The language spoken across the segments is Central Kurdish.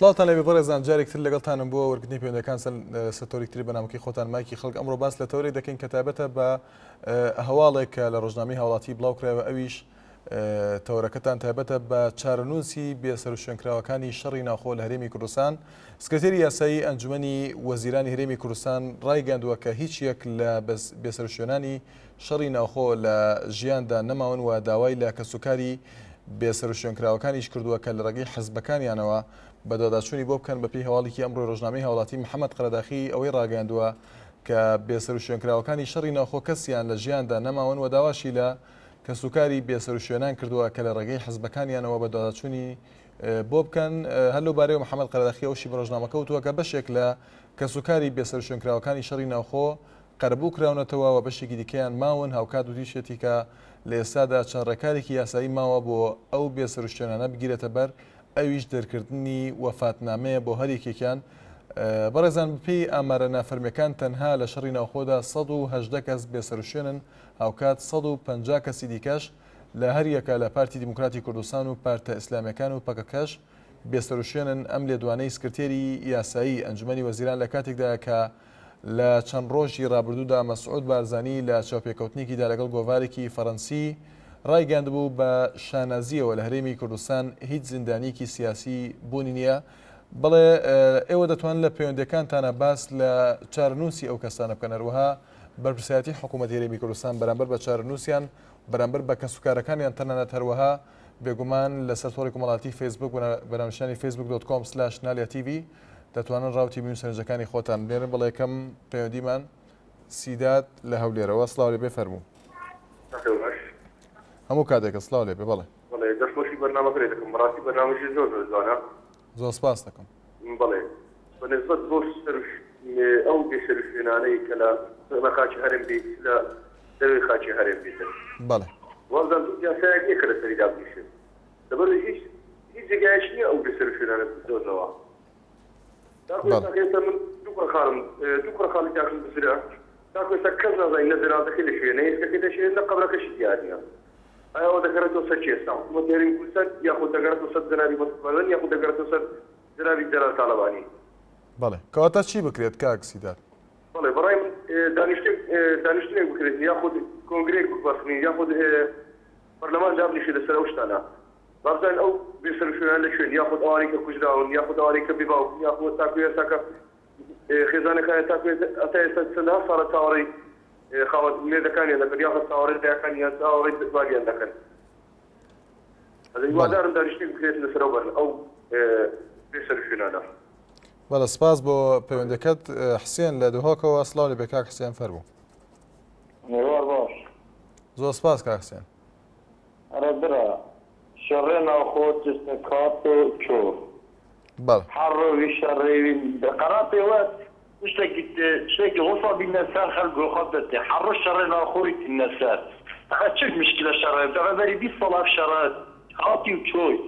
سڵاوتان لێبێ بەڕێزان جارێک تر لەگەڵتانم بۆ وەرگرتنی پەیوەندەکان لەسەر تەوەرێکی تری بەرنامەکەی خۆتان مایکی خەڵک ئەمڕۆ باس لە تەوەرێک دەکەین کە تایبەتە بە هەواڵێک کە لە ڕۆژنامەی هاوڵاتی بڵاو کرایەوە ئەویش تەوەرەکەتان تایبەتە بە چارەنووسی بێسەروشوێنکراوەکانی شەڕی ناوخۆ لە هەرێمی کوردستان سکرتێری یاسایی ئەنجومەنی وەزیرانی هەرێمی کوردستان ڕایگەیاندووە کە هیچ یەک لە بێسەروشوێنانی شەڕی ناوخۆ لە ژیاندا نەماون و داوای لە کەسوکاری بێسەروشوێنکراوەکانیش کردووە کە لە ڕێگەی حزبەکانیانەوە بەدواداچوونی بۆ بکەن. بەپێی هەواڵێکی ئەمڕۆی ڕۆژنامەی هاوڵاتی محەمەد قەرەداخی ئەوەی ڕاگەیاندووە کە بێسەروشوێنکراوەکانی شەڕی ناوخۆ کەسیان لە ژیاندا نەماون و داواشی لە کەسوکاری بێسەروشوێنان کردووە کە لە ڕێگەی حزبەکانیانەوە بەدواداچوونی بۆ بکەن. هەر لەو بارەیەوە محەمەد قەرەداخی ئەوشی بە ڕۆژنامەکە وتووە کە بەشێک لە کەسوکاری بێسەروشوێنکراوەکانی شەڕی ناوخۆ قەرەبوو کراونەتەوە و بەشێکی دیکەیان ماون، هاوکات وتیشیەتی کە لە ئێستادا چەند ڕێکارێکی یاسایی ماوە بۆ ئەو بێسەروشوێنانە بگیرێتە بەر، ئەویش دەرکردنی وەفاتنامەیە بۆ هەر یەکێکیان. بەڕێزان بەپێی ئامارە نافەرمیەکان تەنها لە شەڕی ناوخۆدا 118 کەس بێسەروشوێنن، هاوکات 150 کەسی دیکەش لە هەریەکە لە پارتی دیموکراتی کوردستان و پارتە ئیسلامیەکان و پەکەکەش بێسەروشوێنن، ئەم لێدوانەی سکرتێری یاسایی ئەنجومەنی وەزیران لە کاتێکدایە کە لە چەند ڕۆژی ڕابردوودا مەسعود بارزانی لە چاوپێکەوتنێکیدا لەگەڵ گۆڤارێکی فەرەنسی ڕایگەیاندبوو بە شانازییەوە لە هەرێمی کوردستان هیچ زیندانییەکی سیاسی بوونی نییە. بەڵێ ئێوە دەتوانن لە پەیوەندییەکانتانا باس لە چارەنووسی ئەو کەسانە بکەن، هەروەها بەرپرسایەتی حکوومەتی هەرێمی کوردستان بەرامبەر بە چارەنووسیان، بەرامبەر بە کەسوکارەکانیان تەنانەت هەروەها بێگومان لەسەر تۆڕی کۆمەڵاتی فەیسبوک بە ناونیشانی Facebook dot com slash نالیا تیڤی دەتوانن ڕاو تیبین و سەرنجەکانی خۆتان بنێرن بەڵێ یەکەم پەیوەندیمان سیداد لە هەولێرەوە سڵاو لێبێ فەرموو. کاتەوە باش. هەموو کاتێکە سڵاو لێبێ بەڵێ. بەڵێ دەست خۆشی بەرنامەکە لێ دەکەم بەڕاستی بەرنامەکی زۆر زۆر جوانە. زۆر سپاس دەکەم. بەڵێ بە نسبەت بۆ سەر ئەو بێ سەروشوێنانەی کە لە لە خاکی هەرێم بیت لە دەرەوەی خاکی هەرێم بیتن. بەڵێ. وابزانم هیچ یاسایەک نییە کە لەسەری دابنیشن لەبەرئەوەی هیچ هیچ جێگایەک نییە ئەو بێ سەروشوێنانە بدۆزنەوە. تاکو بەڵێ. ئێستا ئێستا من دوو کوڕە خاڵم دوو کوڕە خاڵی تاکم بزرە تاکو ئێستا کەس نازانێت نە جەنازەکەی لە کوێیە نە ئێسکەکەی لە کوێیە نە قەبرەکەشی دیار نییە. ئایا ئەوە دەگەڕێتەوە سەر کێ؟ سەر حکوومەتی هەرێمی کوردستان یاخود دەگەڕێتەوە سەر جەنابی مەسعود بارزانی یاخود دەگەڕێتەوە سەر جەنابی جەلال تاڵەبانی؟ بەڵێ. کەواتە چی بکرێت کاک سیدار؟ بەڵێ بەڕای من دانیشتێک دانیشتنێک بکرێت یاخود کۆنگرەیەک ببەستنی یاخود پەرلەمان دابنیشێت لەسەر ئەو شتانە با بزانین ئەو بێسەروشوێنانە لە کوێن یاخود ئەوانەی کە کوژراون یاخود ئەوانەی کە بێ باوکن یاخود تاکو ئێستا کە خێزانەکانیان تاکو هەتا ئێستا چەندەها ساڵە چاوەڕێی خاوەن مێردەکانیان دەکەن یاخود چاوەڕێی دایەکانیان چاوەڕێی باویان دەکەن هیوادارم دانیشتنێک بکرێت لەسەر ئەو بەرنامە ئەو بێسەروشوێنانە. بەڵێ سپاس بۆ پەیوەندەکەت حسێن لە دهۆکەوە سڵاو لێ بێ کاک حسێن فەرموو. نێوار باش. زۆر سپاس کاک حسێن. ئەرە برا شەڕێ ناوخۆ تشتە کات و چۆ. بەڵێ. هەر ڕۆژی شەڕێ وی قەرا پێوە تشتەکی تشتەکی وەسا بینە سەر خەلک گۆخە دەتێ هەر ڕۆژ شەڕێ ناوخۆی تینە سەر ئەخە چ مشکلە شەڕێ دەڕێ بەری 20 ساڵ ئەف شەڕە هاتی و چۆی.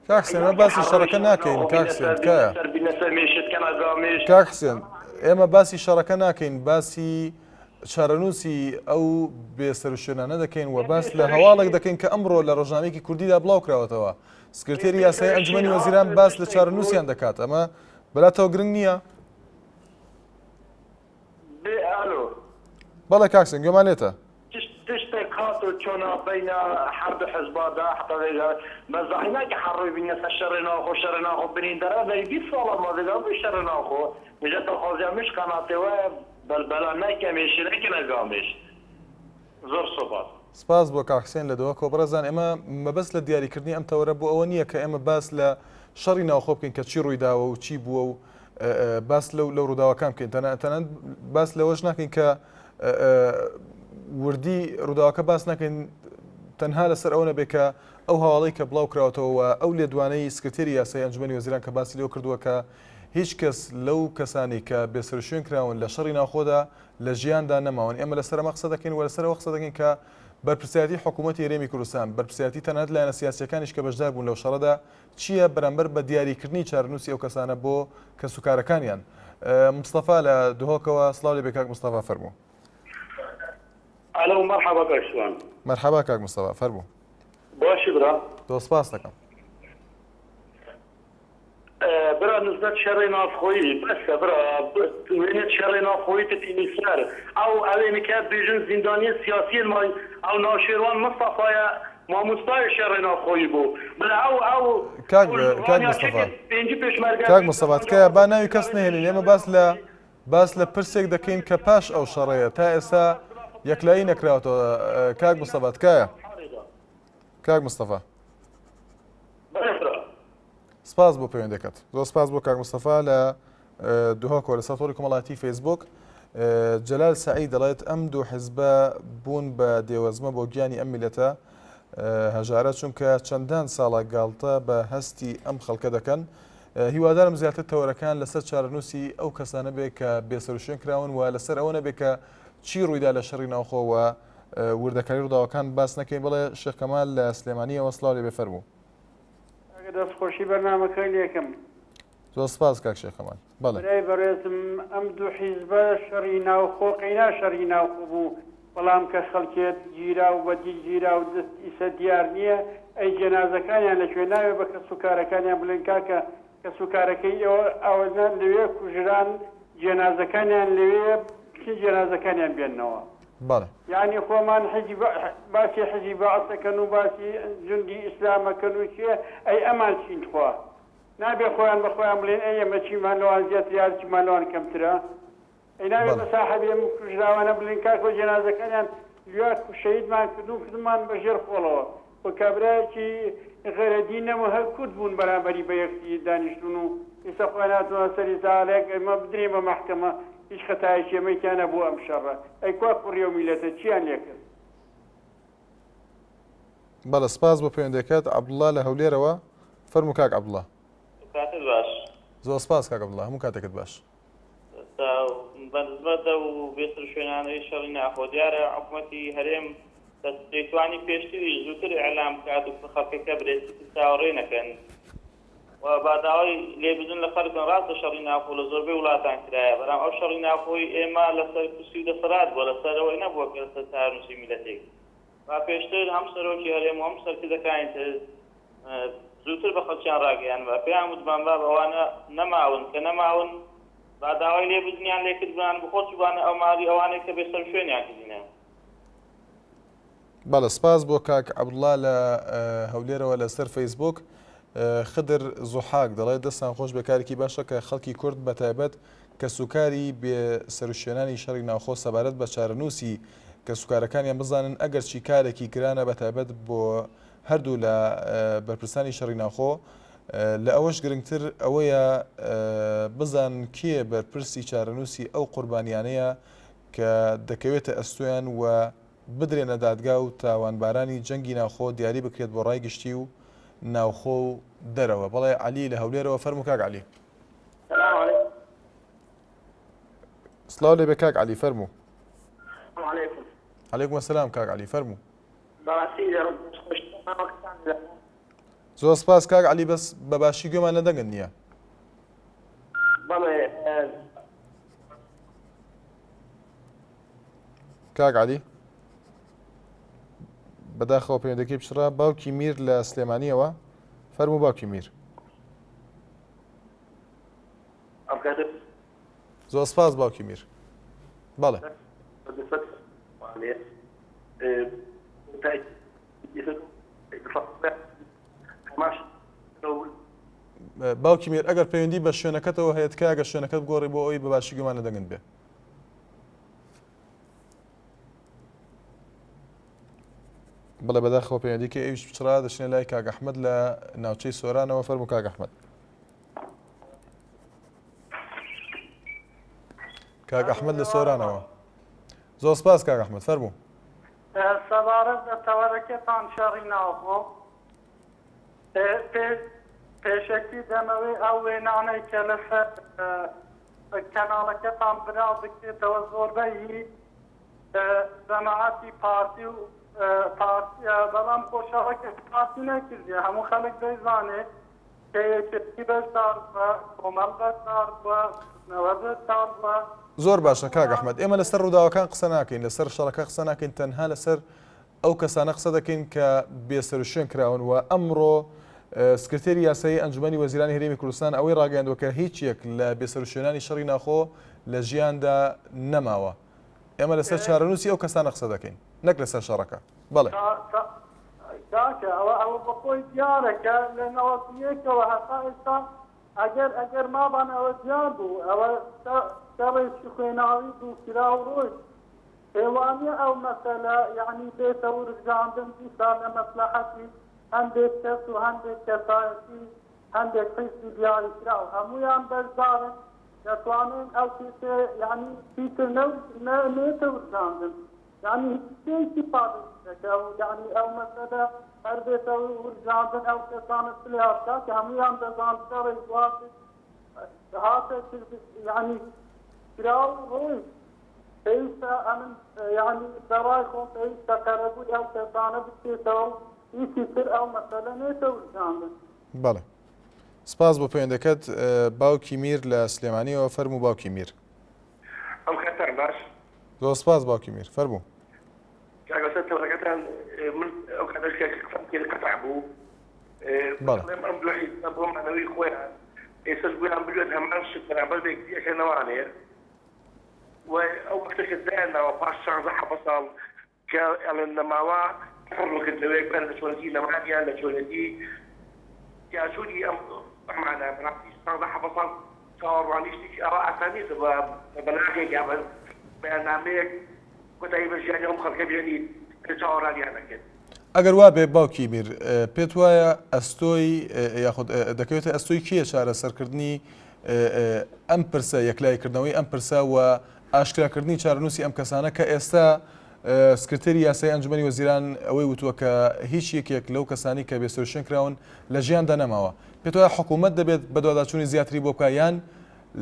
کاک حسێن ئێمە باسی شەڕەکە ناکەین کاک حسێن تکایە کاک حسێن ئێمە باسی شەڕەکە ناکەین باسی چارەنووسی ئەو بێسەروشوێنانە دەکەین و باس لە هەواڵێک دەکەین کە ئەمڕۆ لە ڕۆژنامەیەکی کوردیدا بڵاو کراوەتەوە سکرتێری یاسایی ئەنجومەنی وەزیران باس لە چارەنووسیان دەکات ئەمە بەلاتەوە گرنگ نییە؟ بەڵێ کاک حسێن گوێمان لێتە. تشتێک هات و چۆنا بەینە هەردوو حزبا دا حتا ڤێگا بەس داعی ناکە هەر ڕووی بینە سەر شەڕێ ناوخۆ شەڕێ ناوخۆ بنین دەرا بەری 20 ساڵە ما ڤێگا بوو شەڕێ ناوخۆ مژە دڵخوازیا مش قەناتێ وایە بەل بەلا نەکە مێشی نەکەنە گامێش زۆر سوپاس. سپاس بۆ کاک حسێن لە دهۆکەوە. بەڕێزان ئێمە مەبەست لە دیاریکردنی ئەم تەوەرە بۆ ئەوە نییە کە ئێمە باس لە شەڕی ناوخۆ بکەین کە چی ڕوویداوە و چی بووە و باس لەو لەو ڕووداوەکان بکەین تەنانەت باس لەوەش ناکەین کە وردی ڕووداوەکە باس ناکەین تەنها لەسەر ئەوە نەبێ کە ئەو هەواڵەی کە بڵاو کراوەتەوە و ئەو لێدوانەی سکرتێری یاسای ئەنجومەنی وەزیران کە باسی لەوە کردووە کە هیچ کەس لەو کەسانی کە بێسەروشوێن کراون لە شەڕی ناوخۆدا لە ژیاندا نەماون ئێمە لەسەر ئەمە قسە دەکەین و لەسەر ئەوە قسە دەکەین کە بەرپرسیارەتی حکوومەتی هەرێمی کوردستان بەرپرسیارەتی تەنانەت لایەنە سیاسییەکانیش کە بەشدار بوون لەو شەڕەدا چییە بەرامبەر بە دیاریکردنی چارەنووسی ئەو کەسانە بۆ کەسوکارەکانیان؟ مستەفا لە دهۆکەوە سڵاو لێبێ کاک مستەفا فەرموو. ئەلۆ مەرحەبا کاک شوان. مەرحەبا کاک مستەفا فەرموو. باشی برا؟ زۆر سپاس دەکەم. برا نسبەت شەڕێ ناوخۆیی بەسە برا وێنێت شەڕێ ناوخۆیی تتینی سەر ئەو ئەوێ نکە بێژن زیندانیە سیاسیەن مای ئەو ناوشێروان مستەفایە مامۆستای شەڕێ ناوخۆیی بوو برا ئەو ئەو کاک ئەو کاک ڕانیا مستەفا چەکێ پێنجی پێشمەرگە کاک بێ مستەفا 50 تکایە با ناوی شەڕێ کەس نەهێنین ئێمە باس لە باس لە پرسێک دەکەین کە پاش ئەو شەڕەیە تا ئێستا یەکلایی نەکراوەتەوە کاک مستەفا تکایە کاک مستەفا سپاس بۆ پەیوەندەکەت. زۆر سپاس بۆ کاک مستەفا لە دهۆکەوە لەسەر تۆڕی کۆمەڵایەتی فەیسبوک. جەلال سەعید دەڵێت ئەم دوو حزبە بوون بە دێوەزمە بۆ گیانی ئەم میلەتە هەژارە چونکە چەندان ساڵە گاڵتە بە هەستی ئەم خەڵکە دەکەن. هیوادارم زیاتر تەوەرەکان لەسەر چارەنووسی ئەو کەسانە بێ کە بێسەروشوێن کراون و لەسەر ئەوە نەبێ کە چی ڕوویدا لە شەڕی ناوخۆ و وردەکاری ڕووداوەکان باس نەکەین. بڵێ شێخ کەمال لە سلێمانیەوە سڵاو لێ بێ فەرموو. کاکە دەست خۆشی بەرنامەکەی لێکەم. زۆر سپاس کاک شێخ کەمال. بەڵێ. برای بەڕێزم ئەم دوو حیزبە شەڕی ناوخۆ قەینا شەڕی ناوخۆ بوو بەڵام کە خەڵکێت گیرا و بە دیل گیرا و دەست ئیسە دیار نییە ئەی جەنازەکانیان لە کوێ ناوێ بە کەس و کارەکانیان بڵێن کاکە کەس و کارەکەی ئێوە ئەوەنە لەوێ کوژران جەنازەکانیان لەوێیە بچن جەنازەکانیان بێننەوە. بەڵێ. یانی خۆمان حیزی باسی حیزی بەعس ئەکەن و باسی جوندی ئیسلام ئەکەن و چیە ئەی ئەمان چین تخوا نابێ خۆیان بە خۆیان بڵێن ئەی ئێمە چیمان لەوان زیاترە یا چیمان لەوان کەمترە ئەی نابێ بە بەڵێ. ساحەبی ئەم کوژراوانە بڵێن کاکۆ جەنازەکانیان لوا شەهیدمان کردوون کردمان بە ژێر خۆڵەوە و کابرایەکی غەرەدی نەمو هەر کورد بوون بەرامبەری بە یەکتری دانیشتوون و ئیستا خۆیان هاتوونە سەری زاڵێک ئێمە بدرێین بە مەحکەمە هیچ خەتایەکی ئێمەی تیا نەبوو ئەم شەڕە ئەی کوا کوڕی ئەو میلەتە چیان لێ کرد؟ بەڵێ سپاس بۆ پەیوەندیەکەت عەبدوڵا لە هەولێرەوە فەرموو کاک عەبدوڵا. کاتت باش. زۆر سپاس کاک عەبدوڵا هەموو کاتێکت باش. بەنسبەت ئەو بێسەروشوێنانەی شەڕی ناخۆ، دیارە حکومەتی هەرێم دەیتوانی پێشتریش زووتر ئیعلام بکات و خەڵکەکە برێ چیتر چاوەڕێ نەکەن و با داوای لێبوردن لە خەڵک بکەن. ڕاستە شەڕی ناوخۆ لە زۆربەی وڵاتان کرایە، بەڵام ئەو شەڕی ناوخۆی ئێمە لەسەر کورسی و دەسەڵات بووە، لەسەر ئەوەی نەبووە کە لەسەر چارەنووسی میللەتێک. با پێشتر هەم سەرۆکی هەرێم و هەم سەرکردەکانی تر زووتر بە خەڵکیان ڕاگەیاندبا، پێیان وتبان بابە ئەوانە نەماون، کە نەماون با داوای لێبوردنیان لێ کردبان، بخۆ چووبانە ئەو ماڵی ئەوانەی کە بێسەروشوێنیان کردینە. بەڵێ سپاس بۆ کاک عەبدوڵا لە هەولێرەوە لەسەر فەیسبوک. خدر زوحاک دەڵێت دەستان خۆش بێ کارێکی باشە کە خەڵکی کورد بەتایبەت کەسوکاری بێ سەروشوێنانی شەڕی ناوخۆ سەبارەت بە چارەنووسی کەسوکارەکانیان بزانن ئەگەرچی کارێکی گرانە بەتایبەت بۆ هەردوو لە بەرپرسانی شەڕی ناوخۆ لە ئەوەش گرنگتر ئەوەیە بزانن کێ بەرپرسی چارەنووسی ئەو قوربانیانەیە کە دەکەوێتە ئەستۆیان و بدرێنە دادگا و تاوانبارانی جەنگی ناوخۆ دیاری بکرێت بۆ ڕای گشتی و ناوخۆ و دەرەوە. بەڵێ عەلی لە هەولێرەوە فەرموو کاک عەلی. سلام علیکم. سڵاو لێبێ کاک عەلی فەرموو. سلام علیکم. علیکم السلام کاک عەلی فەرموو. بەڕاستی زۆر سپاس کاک عەلی بەس بە باشی گوێمان لە دەنگت نییە. بەڵێ کاک عەلی بەداخەوە پەیوەندەکەی پچڕا باوکی میر لە سلێمانیەوە فەرموو باوکی میر. زۆر سپاس باوکی میر. بەڵێ. باوکی میر ئەگەر پەیوەندی بە شوێنەکەتەوە هەیە تکایە گەر شوێنەکەت بگۆڕی بۆ ئەوەی بە باشی گوێمان لە دەنگت بێ. بەڵێ بەداخەوە پەیوەندیکەی ئەویش پچڕا دەچینە لای کاک ئەحمەد لە ناوچەی سۆرانەوە فەرموو کاک ئەحمەد. کاک ئەحمەد لە سۆرانەوە زۆر سپاس کاک ئەحمەد فەرموو. سەبارەت بە تەوەرەکەتان شەڕی ناوخۆ پێشەکی دەمەوێ ئەو وێنانەی کە لەسەر کەناڵەکەتان بلاو بکرێتەوە زۆربەی هی جەماعەتی پارتی و پارتیە بەڵام خۆ شەڕەکە پارتی نەکردیە هەموو خەلک دەیزانێ کە یەکێتی بەشدار بووە کۆمەڵ بەشدار بووە بزوتنەوە بەشدار بووە. زۆر باشە کاک ئەحمەد ئێمە لەسەر ڕووداوەکان قسە ناکەین لەسەر شەڕەکە قسە ناکەین تەنها لەسەر ئەو کەسانە قسە دەکەین کە بێسەروشوێن کراون و ئەمڕۆ. سکرتێری یاسایی ئەنجومەنی وەزیرانی هەرێمی کوردستان ئەوەی ڕاگەیاندووە کە هیچ یەک لە بێسەروشوێنانی شەڕی ناوخۆ لە ژیاندا نەماوە. ئێمە لەسەر چارەنووسی ئەو کەسانە قسە دەکەین نەک لەسەر شەڕەکە. بەڵێ. کاکە ئەوە ئەوە بەخۆی دیارە کە لە 91ەوە هەتا ئێستا ئەگەر ئەگەر مابان ئەوە دیار بوو ئەوە شەڕێکی خوێناوی بوو کرا و ڕۆیشت پێوانیە ئەو مەسەلە یەعنی بێتە ورژاندن دیسان لە مەسلەحەتی هەندێک کەس و هەندێک کەسایەتی هەندێک حیزبی دیاریکراو هەموویان بەشدارن دەتوانن ئەو کێشەیە یەعنی چیتر نەیەتە ورژاندن یەعنی هیچ کێ ئیستیفادەی دەکا و یەعنی ئەو مەسەلە هەر بێتە ورژاندن ئەو کەسانە چ لێهات کاکە هەموویان دەزان شەڕێک دواتر هاتە کرد یەعنی کرا و ڕۆیشت پێویستە ئەمن یەعنی بەڕای خۆم پێویستە قەرەبووی ئەو کەسانە بکرێتەوە و هیچی تر ئەو مەسەلە نێتە ورژاندن. بەڵێ سپاس بۆ پەیوەندەکەت باوکی میر لە سلێمانیەوە فەرموو باوکی میر. ئەم کاتتان باش. زۆر سپاس باوکی میر فەرموو. کاک لەسەر تەوەرەکەتان من ئەو کاتەش کە قسەم کرد قەتع بوو بەڵێ. بڵێم ئەم دوو حیزبە بۆ مانەوەی خۆیان ئێستاش بۆیان بلوێت هەمان شت بەرامبەر بە یەکتری ئەکەنەوانێ و ئەو وەختەش کە دایان ناوە پاش شانزە حەڤە ساڵ کە ئەڵێن نەماوە ڕوونکردنەوەیەک بکەن لە چۆنێتی نەمانیان لە چۆنێتی تیاچوونی ئەم ئەمانە بەڕاستی شانزە حەڤە ساڵ چاوەڕوانی شتێکی ئاوا ئاسان نییە تۆ بە بەلاغێک یا بە بەیاننامەیەک کۆتایی بە ژیانی ئەم خەڵکە بێنیت کە چاوەڕانیان ئەکرد. ئەگەر وابێ باوکی میر پێت وایە ئەستۆی یاخود دەکەوێتە ئەستۆی کێ چارەسەرکردنی ئەم پرسە یەکلاییکردنەوەی ئەم پرسە و ئاشکراکردنی چارەنووسی ئەم کەسانە کە ئێستا سکرتێری یاسایی ئەنجومەنی وەزیران ئەوەی وتووە کە هیچ یەکێک لەو کەسانی کە بێسەروشوێن کراون لە ژیاندا نەماوە پێت وایە حکوومەت دەبێت بەدواداچوونی زیاتری بۆ بکا یان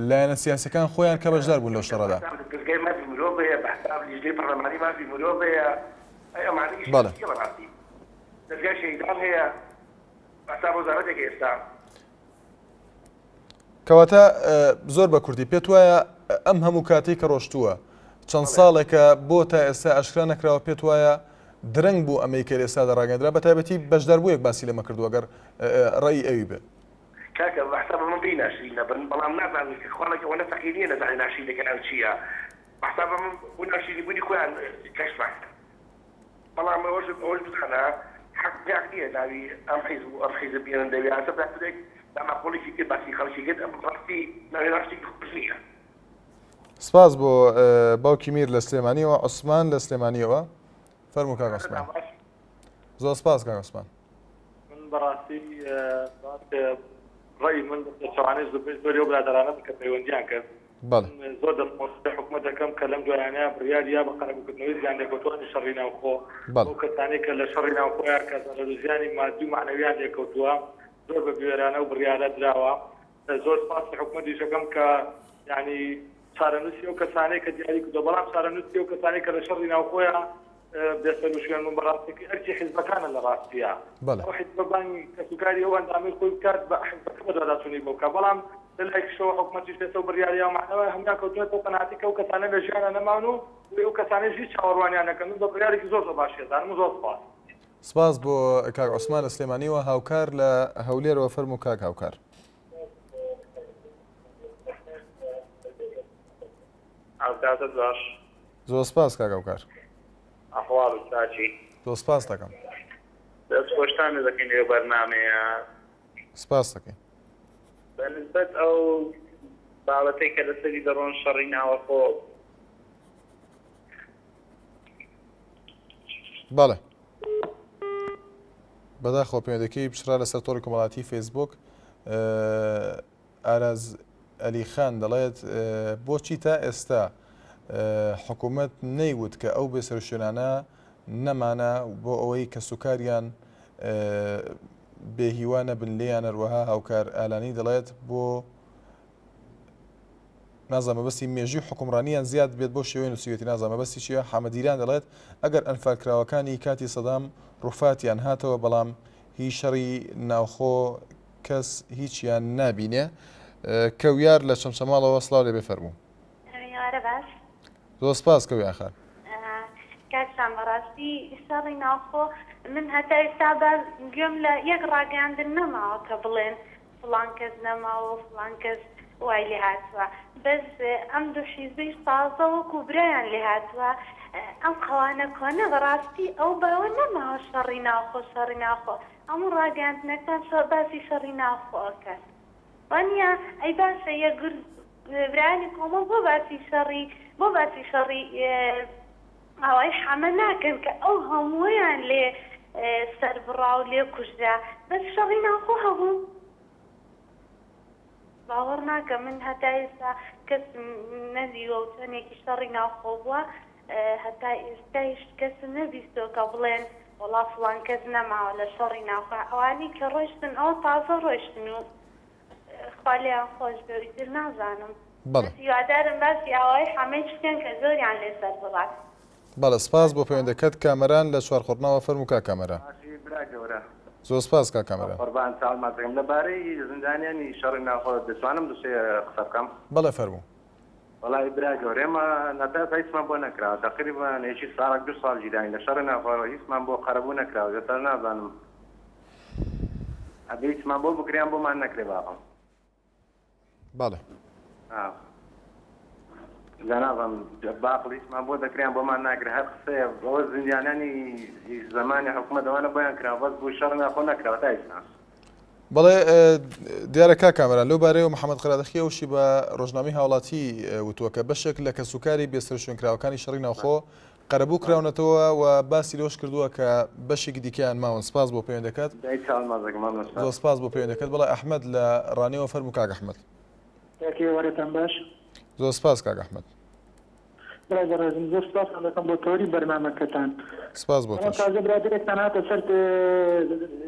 لایەنە سیاسیەکان خۆیان کە بەشدار بوون لەو شەڕەدا؟ بە حساب دەزگای مافی مرۆڤ هەیە، بە حساب لیژنەی پەرلەمانی مافی مرۆڤ هەیە، ئەی ئەمانە ئیشیان بەڵێ. چییە بەڕاستی؟ دەزگای شەهیدان هەیە، بە حساب وەزارەتێک ئێستا. کەواتە زۆر بە کورتی پێت وایە ئەم هەموو کاتەی کە ڕۆشتووە چەند ساڵێکە بۆ تا ئێستا ئاشکرا نەکراوە پێت وایە درەنگ بوو ئەمەی کە ئێستادا ڕاگەندرا بە تایبەتی بەشداربوویەک باسی لەمە کردووە گەر ڕەئی ئەوی بێت. کاکە بە حساب من پێی ناشرین نەبن بەڵام نازانم کە خواڵێک ئەوەنە فەقیر نیە نەزانێ ناشرینەکەیان چیە بە حساب من بۆ ناشرینی بونی خۆیان کەشف ئەکەن بەڵام ئەوەش ئەوەش بزانە حەق حەق نیە ناوی ئەم حیزب و ئەم حیزب بێنن لەوێ ئاسە برادەرێک ناماقوڵێکی کرد باسی خەڵکی کرد ئەم ڕاستی ناوی ڕاستی خۆش نیە. سپاس بۆ باوکی میر لە سلێمانیەوە عوسمان لە سلێمانیەوە فەرموو کاک عوسمان زۆر سپاس کاک عوسمان. من بەڕاستی ڕێی من بە پێچەوانەی زۆربەی زۆری ئەو برادەرانە بوو کە پەیوەندیان کرد بەڵێ. من زۆر دەستخۆشی حکومەت دەکەم کە لەم دوایانە بڕیاری یا بە قەرەبووکردنەوەی زیانلێکەوتووانی شەڕی ناوخۆ بەڵێ. ئەو کەسانەی کە لە شەڕی ناوخۆیان کە زەرەر و زیانی مادی و مەعنەویان لێکەوتووە زۆر بە بوێرانە ئەو بڕیارە دراوە زۆر سپاسی حکومەتیش دەکەم کە یانی چارەنووسی ئەو کەسانەی کە دیاری کردووە بەڵام چارەنووسی ئەو کەسانەی کە لە شەڕی ناوخۆیە بێسەروشوێن بوون بەڕاستەکەی ئەرکی حیزبەکانە لە ڕاستیە ئەو حیزبە بانگی کەسوکاری ئەو ئەندامەی خۆی بکات بە حیزبەکە بەدواداچوونی بۆ بکات بەڵام لە لایەکیشەوە حکومەتیش لەسەر ئەو بڕیارەیە و مانەوە هەموویان کەوتوونەتەوە قەناعەتی کە ئەو کەسانە لە ژیانا نەماون و بۆیە ئەو کەسانەیش هیچ چاوەڕوانیان نەکەن من بە بڕیارێکی زۆر زۆر باشی ئەزانم و زۆر سوپاس. سپاس بۆ کاک عوسمان لە سلێمانیەوە هاوکار لە هەولێرەوە فەرموو کاک هاوکار. ئەوکاتەت باش. زۆر سپاس کاک هاوکار. ئەحواڵت چاکی؟ زۆر سپاست دەکەم. دەست خۆشتان لێ دەکەین لەو بەرنامەیە. سپاست دەکەین. بە نسبەت ئەو بابەتەی کە لەسەری دەڕۆن شەڕی ناوەخۆ. بەڵێ. بەداخەوە پەیوەندەکەی پچڕا لەسەر تۆڕی کۆمەڵاتی فەیسبوک ئاراز ئەلی خان دەڵێت بۆچی تا ئێستا حکوومەت نەیوت کە ئەو بێسەروشوێنانە نەمانە بۆ ئەوەی کەسوکاریان بێهیوا نەبن لێیان هەروەها هاوکار ئالانی دەڵێت بۆ نازانم مەبەستی مێژووی حوکمڕانیان زیاد بێت بەو شێوەیە نووسیوێتی نازانم مەبەستی چییە حەمەدیران دەڵێت ئەگەر ئەنفالکراوەکانی کاتی سەدام ڕوفاتیان هاتەوە بەڵام هی شەڕی ناوخۆ کەس هیچیان نابینێ کەویار لە چەمچەماڵەوە سڵاو لێبێ فەرموو ئێوارە باش زۆر سپاس کەویار خان کاک سامان. کوردستان بەڕاستی شەڕی ناوخۆ من هەتا ئێستا باس گوێم لە یەک ڕاگەیاندن نەماوە کە بڵێن فڵان کەس نەماوە و فڵان کەس وای لێ هاتووە بەس ئەم دوو حیزبەیش تازە وەکو برایان لێ هاتووە ئەم قەوانە کۆنە بەڕاستی ئەو باوە نەماوە شەڕی ناوخۆ شەڕی ناوخۆ هەموو ڕاگەیاندنەکان باسی شەڕی ناوخۆ ئەکەن وانیە ئەی باشە یەکگرت برایانی کۆمەڵ بۆ باسی شەڕی بۆ باسی شەڕی ئاوای حەمە ناکەن کە ئەو هەموویان لێ سەربڕا و لێ کوژرا بەس شەڕی ناوخۆ هەبوو باوەڕ ناکەم من هەتا ئێستا کەسم نەدیوە و چەندێکی شەڕی ناوخۆ بووە هەتا ئێستایش کەسم نەبیستووە کە بڵێن وەڵا فڵان کەس نەماوە لە شەڕی ناوخۆ ئەوانەی کە ڕۆیشتن ئەوە تازە ڕۆیشتن و خوا لێیان خۆش بێ و ئیتر نازانم بەڵێ. بەس هیوادارم باسی ئاوایی حەمەیش بکەن کە زۆریان لێ سەر بڕا. بەڵێ سپاس بۆ پەیوەندەکەت کامەران لە چوارقوڕنەوە فەرموو کاک کامەران. باشی برا گەورە. زۆر سپاس کاک کامەران. قوربان چاوت ماچ دەکەم. لە بارەی زیندانیانی شەڕی ناوخۆ دەتوانم دوو سێ قسە بکەم؟ بەڵێ فەرموو. وەڵایی برا گەورە ئێمە هەتا ئێستا هیچمان بۆ نەکراوە تەقریبەن یەکی ساڵێک دوو ساڵ گیراین لە شەڕی ناوخۆ هیچمان بۆ قەرەبوو نەکراوە ئێستاش نازانم ئەبێ هیچمان بۆ بکرێ یان بۆمان نەکرێ بابم. بەڵێ. جا نازانم باقڵ هیچمان بۆ دەکرێ یان بۆمان ناکرێ هەر قسەیە ئەوە زیندانیانی زەمانی حکومەت ئەوانە بۆیان کراوە بەس بۆ شەڕی ناوخۆ نەکراوە تا ئێستا. بەڵێ دیارە کاک کامەران لەو بارەیەوە محەممەد قەرادەخی ئەوشی بە ڕۆژنامەی هاوڵاتی وتووە کە بەشێک لە کەسوکاری بێسەروشوێنکراوەکانی شەڕی ناوخۆ قەرەبوو کراونەتەوە و باسی لەوەش کردووە کە بەشێکی دیکەیان ماون سپاس بۆ پەیوەندەکەت زۆر سپاس بۆ پەیوەندەکەت بەڵێ ئەحمەد لە ڕانیەوە فەرموو کاک ئەحمەد. کاک ئێوارەتان باش. زۆر سپاس کاک ئەحمەد. برای بەڕێزم زۆر سوپاستان دەکەم بۆ تەوەری بەرنامەکەتان. سپاس بۆ بەڵام تۆش. تازە برادەرێکتان هاتە سەر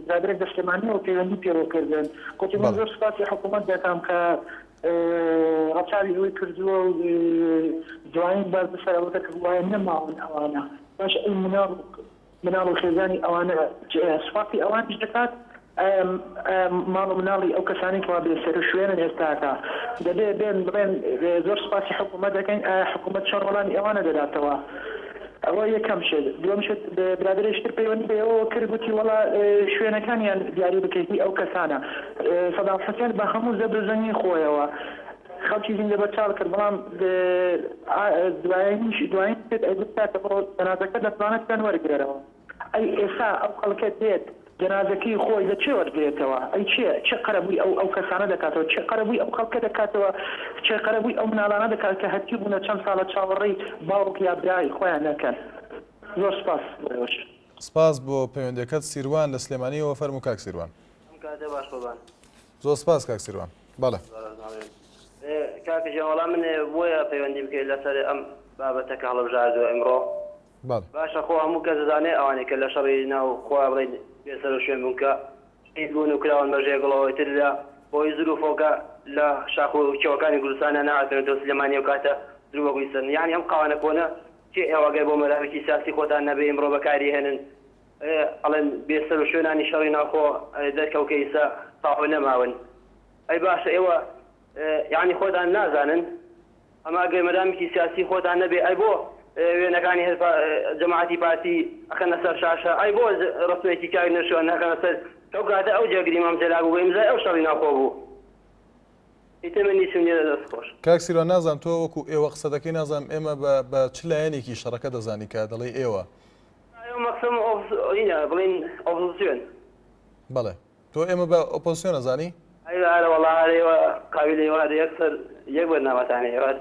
برادەرێک لە سلێمانیەوە پەیوەندی پێوە کردن گوتی من بەڵێ. زۆر سوپاسی حکوومەت دەکەم کە ڕەچاوی ئەوەی کردووە و دوایین باس لەسەر ئەوە کرد کە گوایە نەماون ئەوانە باش ئەی مناڵ مناڵ و خێزانی ئەوانە سوپاسی ئەوانیش دەکات؟ ئایا ماڵ و مناڵی ئەو کەسانەی کەوا بێ سەروشوێنن ئێستاکە دەبێ بێن بڵێن زۆر سوپاسی حکوومەت دەکەین؟ ئایا حکوومەت چۆن وەڵامی ئەوانە دەداتەوە؟ ئەوە یەکەم شت. دووەم شت برادەرێکی تر پەیوەندی بە ئێوەوە کرد گوتی وەڵا شوێنەکانیان دیاری بکەیت هی ئەو کەسانە. سەدام حوسێن بە هەموو زەبر و زەنگی خۆیەوە خەڵکی زیندە بەچاڵ کرد بەڵام دوایینیش دوایین شت ئەیگوت کاکە بڕۆ جەنازەکەت لە فڵانە شوێن وەرگرەرەوە. ئەی ئێستا ئەو خەڵکە دێت جەنازەکەی خۆی لە کێ وەرگرێتەوە؟ ئەی کێ چ قەرەبووی ئەو ئەو کەسانە دەکاتەوە؟ کێ قەرەبووی ئەو خەڵکە دەکاتەوە؟ کێ قەرەبووی ئەو مناڵانە دەکات کە هەتیو بوونە چەند ساڵە چاوەڕێی باوک یا برای خۆیان ئەکەن؟ زۆر سوپاس بۆ ئێوەش. سپاس بۆ پەیوەندیەکەت سیروان لە سلێمانیەوە فەرموو کاک سیروان. ئەم کاتە باش قوربان. زۆر سپاس کاک سیروان بەڵێ. کاکە گیان وەڵا من بۆیە پەیوەندیم کرد لەسەر ئەم بابەتە کە هەڵبژاردووە ئیمڕۆ بەڵێ. باشە خۆ هەموو کەس دەزانێ ئەوانەی کە لە شەڕی ناو خۆیان بڵێین بێ سەر و شوێن بوون کە شەهید بوون و کراون بە ژێگڵەوە ئیتر لە بەهۆی زروفەوە لە شاخ و کێوەکانی کوردستانا نەهاتوونەتەوە سلێمانی ئەو کاتە زروفەکو ئیستن یانی ئەم قاوانە کۆنە کێ ئێوە گەر بۆ مەرامێکی سیاسی خۆتان نەبێ ئیمڕۆ بەکاری هێنن ئەڵێن بێ سەر و شوێنانی شەڕی ناوخۆ دەرکەوت کە ئیستا تەواو نەماون ئەی باشە ئێوە یانی خۆتان نازانن ئەمە ئەگەر مەرامێکی سیاسی خۆتان نەبێ ئەی بۆ وێنەکانی هەر جەماعەتی پارتی ئەخەنە سەر شاشە ئەی بۆ ڕەسمێکی کاک نەشوان ناخەنە سەر ئەو کاتە ئەو جێگری مام جەلال بوو بە ئیمزای ئەو شەڕی ناوخۆ بوو ئیتر من هیچم نیە دەست خۆش. کاک سیروان نازانم تۆ وەکو ئێوە قسە دەکەی نازانم ئێمە بە بە چ لایەنێکی شەڕەکە دەزانی کە دەڵێی ئێوە. ئێوە مەقسەم ئینە بڵێین ئۆپۆزسیۆن. بەڵێ تۆ ئێمە بە ئۆپۆزسیۆن ئەزانی؟ ئەی ئارە وەڵا هەر ئێوە قابیلە ئێوە هەر یەک سەر یەک بەرنامەتان هەیە ئێوە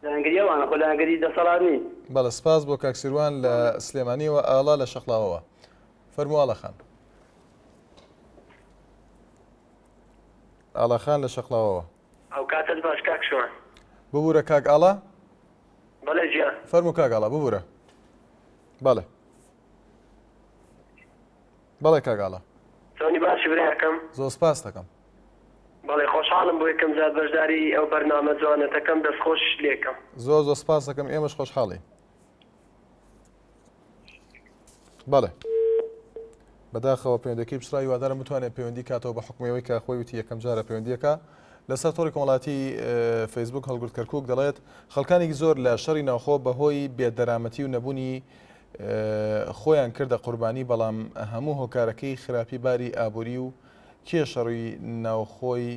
لایەنگری ئەوانە خۆ لایەنگری دەسەڵات نین. بەڵێ سپاس بۆ کاک سیروان لە سلێمانیەوە ئاڵا لە شەقڵاوەوە فەرموو ئاڵا خان. ئاڵا خان لە شەقڵاوەوە. ئەوکاتەت باش کاک شوان. ببورە کاک ئاڵا. بەڵێ گیان. فەرموو کاک ئاڵا ببورە. بەڵێ. بەڵێ کاک ئاڵا. چۆنی باشی براکەم؟ زۆر سپاست دەکەم. بەڵێ خۆشحاڵم بۆ یەکەم جار بەشداری ئەو بەرنامە جوانەتەکەم دەست خۆشیشت لێکەم. زۆر زۆر سپاست دەکەم ئێمەش خۆشحاڵین. بەڵێ. بەداخەوە پەیوەندەکەی پچڕا هیوادارم بتوانێت پەیوەندی کاتەوە بە حکومی ئەوەی کە خۆی وتی یەکەم جارە پەیوەندیەکە لەسەر تۆڕی کۆمەڵاتی فەیسبوک هەڵگورد کەرکک دەڵێت خەڵکانێکی زۆر لە شەڕی ناوخۆ بەهۆی بێدەرامەتی و نەبوونی. خۆیان کردە قوربانی بەڵام هەموو هۆکارەکەی خراپی باری ئابووری و کێ شەڕی ناوخۆی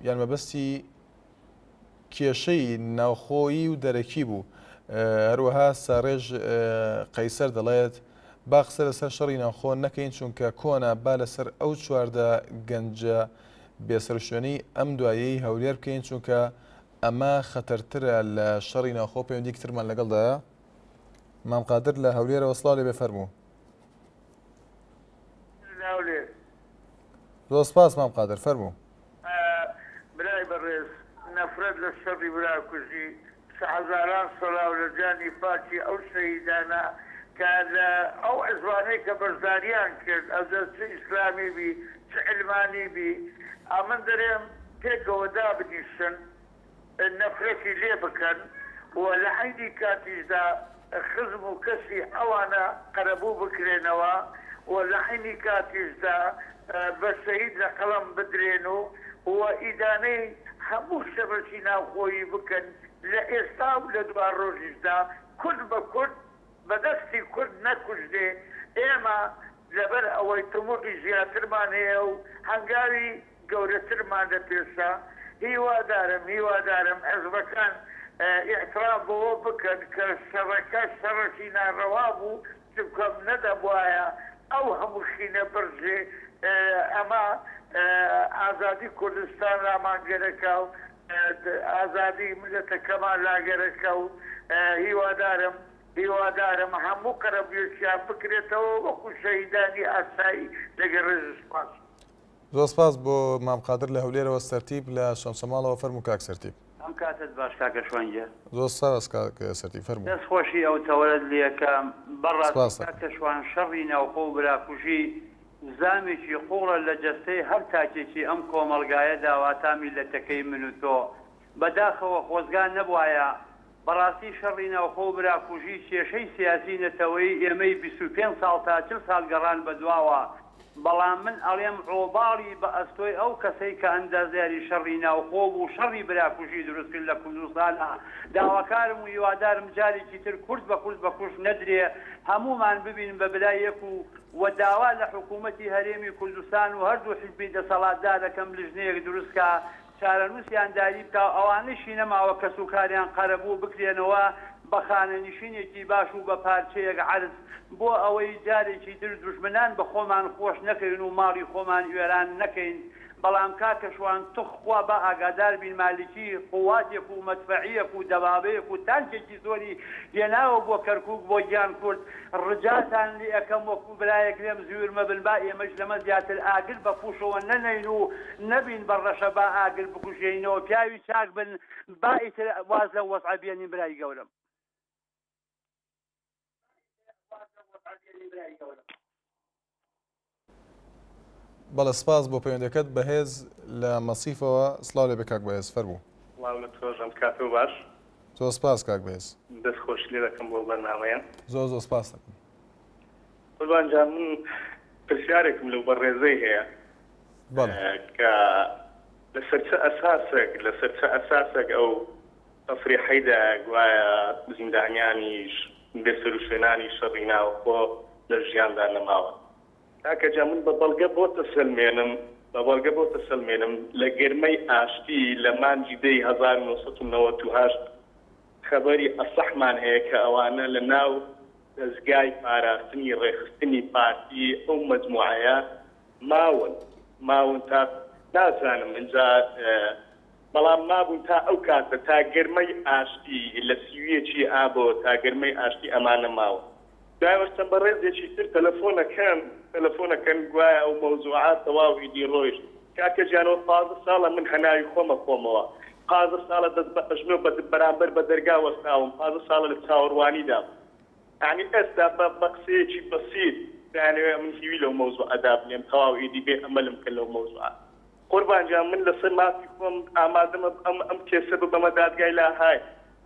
یان مەبەستی کێشەی ناوخۆیی و دەرەکی بوو. هەروەها ساڕێژ قەیسەر دەڵێت، با قسە لەسەر شەڕی ناوخۆ نەکەین چونکە کۆنە، با لەسەر ئەو 14 گەنجە بێسەروشوێنەی ئەم دواییەی هەولێر بکەین چونکە ئەمە خەتەرترە لە شەڕی ناوخۆ. پەیوەندییەکی ترمان لەگەڵدایە، مام قادر لە هەولێرەوە، سڵاو لێبێ فەرموو. زۆر سپاس مام قادر فەرموو. برای بەڕێز نەفرەت لە شەڕی براکوژی هەزاران سڵاو لە گیانی پاکی ئەو شەهیدانە کە لە ئەو حزبانەی کە بەشداریان کرد ئەجا چ ئیسلامی بی چ عیلمانی بی ئەمن دەرێم پێکەوە دابنیشن نەفرەتی لێ بکەن و لە عەینی کاتیشدا خزم و کەسی ئەوانە قەرەبوو بکرێنەوە و لە عەینی کاتیشدا بە شەهید لە قەڵەم بدرێن و و ئیدانەی هەموو شەڕێکی ناوخۆیی بکەن لە ئێستا و لە دواڕۆژیشدا کورد بە کورد بە دەستی کورد نەکوژرێ ئێمە لەبەر ئەوەی تموحی زیاترمان هەیە و هەنگاوی گەورەترمان لە پێشە هیوادارم هیوادارم حزبەکان ئیعتراف بەوە بکەن کە شەڕەکە شەڕێکی ناڕەوا بوو چونکە نەدەبوایە ئەو هەموو خینە بڕژێ ئەمە ئازادی کوردستان لامان گەرەکە و ئازادی میللەتەکەمان لا گەرەکە و هیوادارم هیوادارم هەموو قەرەبوویەکیان بکرێتەوە وەکو شەهیدانی ئاسایی لەگەڵ ڕێز و سوپاس. زۆر سپاس بۆ مام قادر لە هەولێرەوە سەرتیپ لە چەمچەماڵەوە فەرموو کاک سەرتیپ. ئەم کاتەت باش کاکە شوان گیان. زۆر سپاس کاک سەرتیپ فەرموو. دەست خۆشی ئەو تەوەرەت لێکەم. بەڕاستی سپاس دەکەم. کاکە شوان شەڕی ناوخۆ و براکوژی زامێکی قوڵە لە جەستەی هەر تاکێکی ئەم کۆمەڵگایەدا واتا میللەتەکەی من و تۆ. بەداخەوە خۆزگا نەبوایە. بەڕاستی شەڕی ناوخۆ و براکوژی کێشەی سیاسی نەتەوەیی ئێمەی 25 ساڵ تا 40 ساڵ گەڕان بەدواوە، بەڵام من ئەڵێم ئۆباڵی بە ئەستۆی ئەو کەسەی کە ئەندازیاری شەڕی ناوخۆ بوو شەڕی براکوژی دروست کرد لە کوردستانا، داواکارم و هیوادارم جارێکی تر کورد بە کورد بە کوشت نەدرێ هەموومان ببین بە برای یەک و وە داوا لە حکوومەتی هەرێمی کوردستان و هەردوو حیزبی دەسەڵاتدار ئەکەم لژنەیەک دروست کا چارەنووسیان داری بکا و ئەوانەیشی نەماوە کەسوکاریان قەرەبوو بکرێنەوە بە خانەنشینێکی باش و بە پارچەیەک عەرز بۆ ئەوەی جارێکی تر دوژمنان بە خۆمان خۆش نەکەین و ماڵی خۆمان وێران نەکەین بەڵام کاکە شوان تخوا با ئاگادار بین مالکی قواتێک و مەدفەعیەک و دەبابەیەک و تانکێکی زۆری هێناوە بۆ کەرکوک بۆ گیان کورد ڕجاتان لێ ئەکەم وەکو برایەک لێم زویر مەبن با ئێمەش لەمە زیاتر ئاگر بە پوشەوە نەنێین و نەبین بە ڕەشە با ئاگر بکوژێینەوە پیاوی چاک بن با ئیتر واز لەو وەزعە بێنین برای گەورەم. بەڵێ سپاس بۆ پەیوەندەکەت بەهێز لە مەسیفەوە سڵاو لێبێ کاک بەهێز فەرموو. سڵاو لە تۆش ئەم کاتەو باش. زۆر سپاس کاک بەهێز. دەست خۆشی لێ دەکەم بۆ بەرنامەیە. زۆر زۆر سپاس دەکەم. قوربان جان من پرسیارێکم لەو بەڕێزەی هەیە بەڵێ. کە لەسەر چ ئەساسێک لەسەر چ ئەساسێک ئەو تەسریحەی دایە گوایە زیندانیانیش بێسەروشوێنانی شەڕی ناوخۆ لە ژیاندا نەماون. کاکە جان من بە بەڵگە بۆت ئەسەلمێنم بە بەڵگە بۆت ئەسەلمێنم لە گەرمەی ئاشتی لە مانگی دەی 1998 خەبەری ئەسەحمان هەیە کە ئەوانە لە ناو دەزگای پاراستنی ڕێکخستنی پارتی ئەو مەجموعەیە ماون ماون تا نازانم ئینجا بەڵام مابوون تا ئەو کاتە تا گەرمەی ئاشتی لە سیویەکی ئابەوە تا گەرمەی ئاشتی ئەمانە ماون. دوایەوە چەند بەڕێزێکی تر تەلەفۆن ئەکەن تەلەفۆن ئەکەن گوایە ئەو مەوزوعە تەواو ئیدی ڕۆیشت. کاکە گیان ئەوە 15 ساڵە من هەناوی خۆم ئەخۆمەوە 15 ساڵە دەست بە ئەژنۆ بە بەرامبەر بە دەرگا وەستاوم 15 ساڵە لە چاوەڕوانیدام یانی ئێستا بە بە قسەیەکی بەسیت دەیانەوێ من هیوی لەو مەوزوعە دابنێم تەواو ئیدی بێ ئەمەلم کەن لەو مەوزوعە. قوربان گیان من لەسەر مافی خۆم ئامادەمە ئەم ئەم کێسە ببەمە دادگای لاهای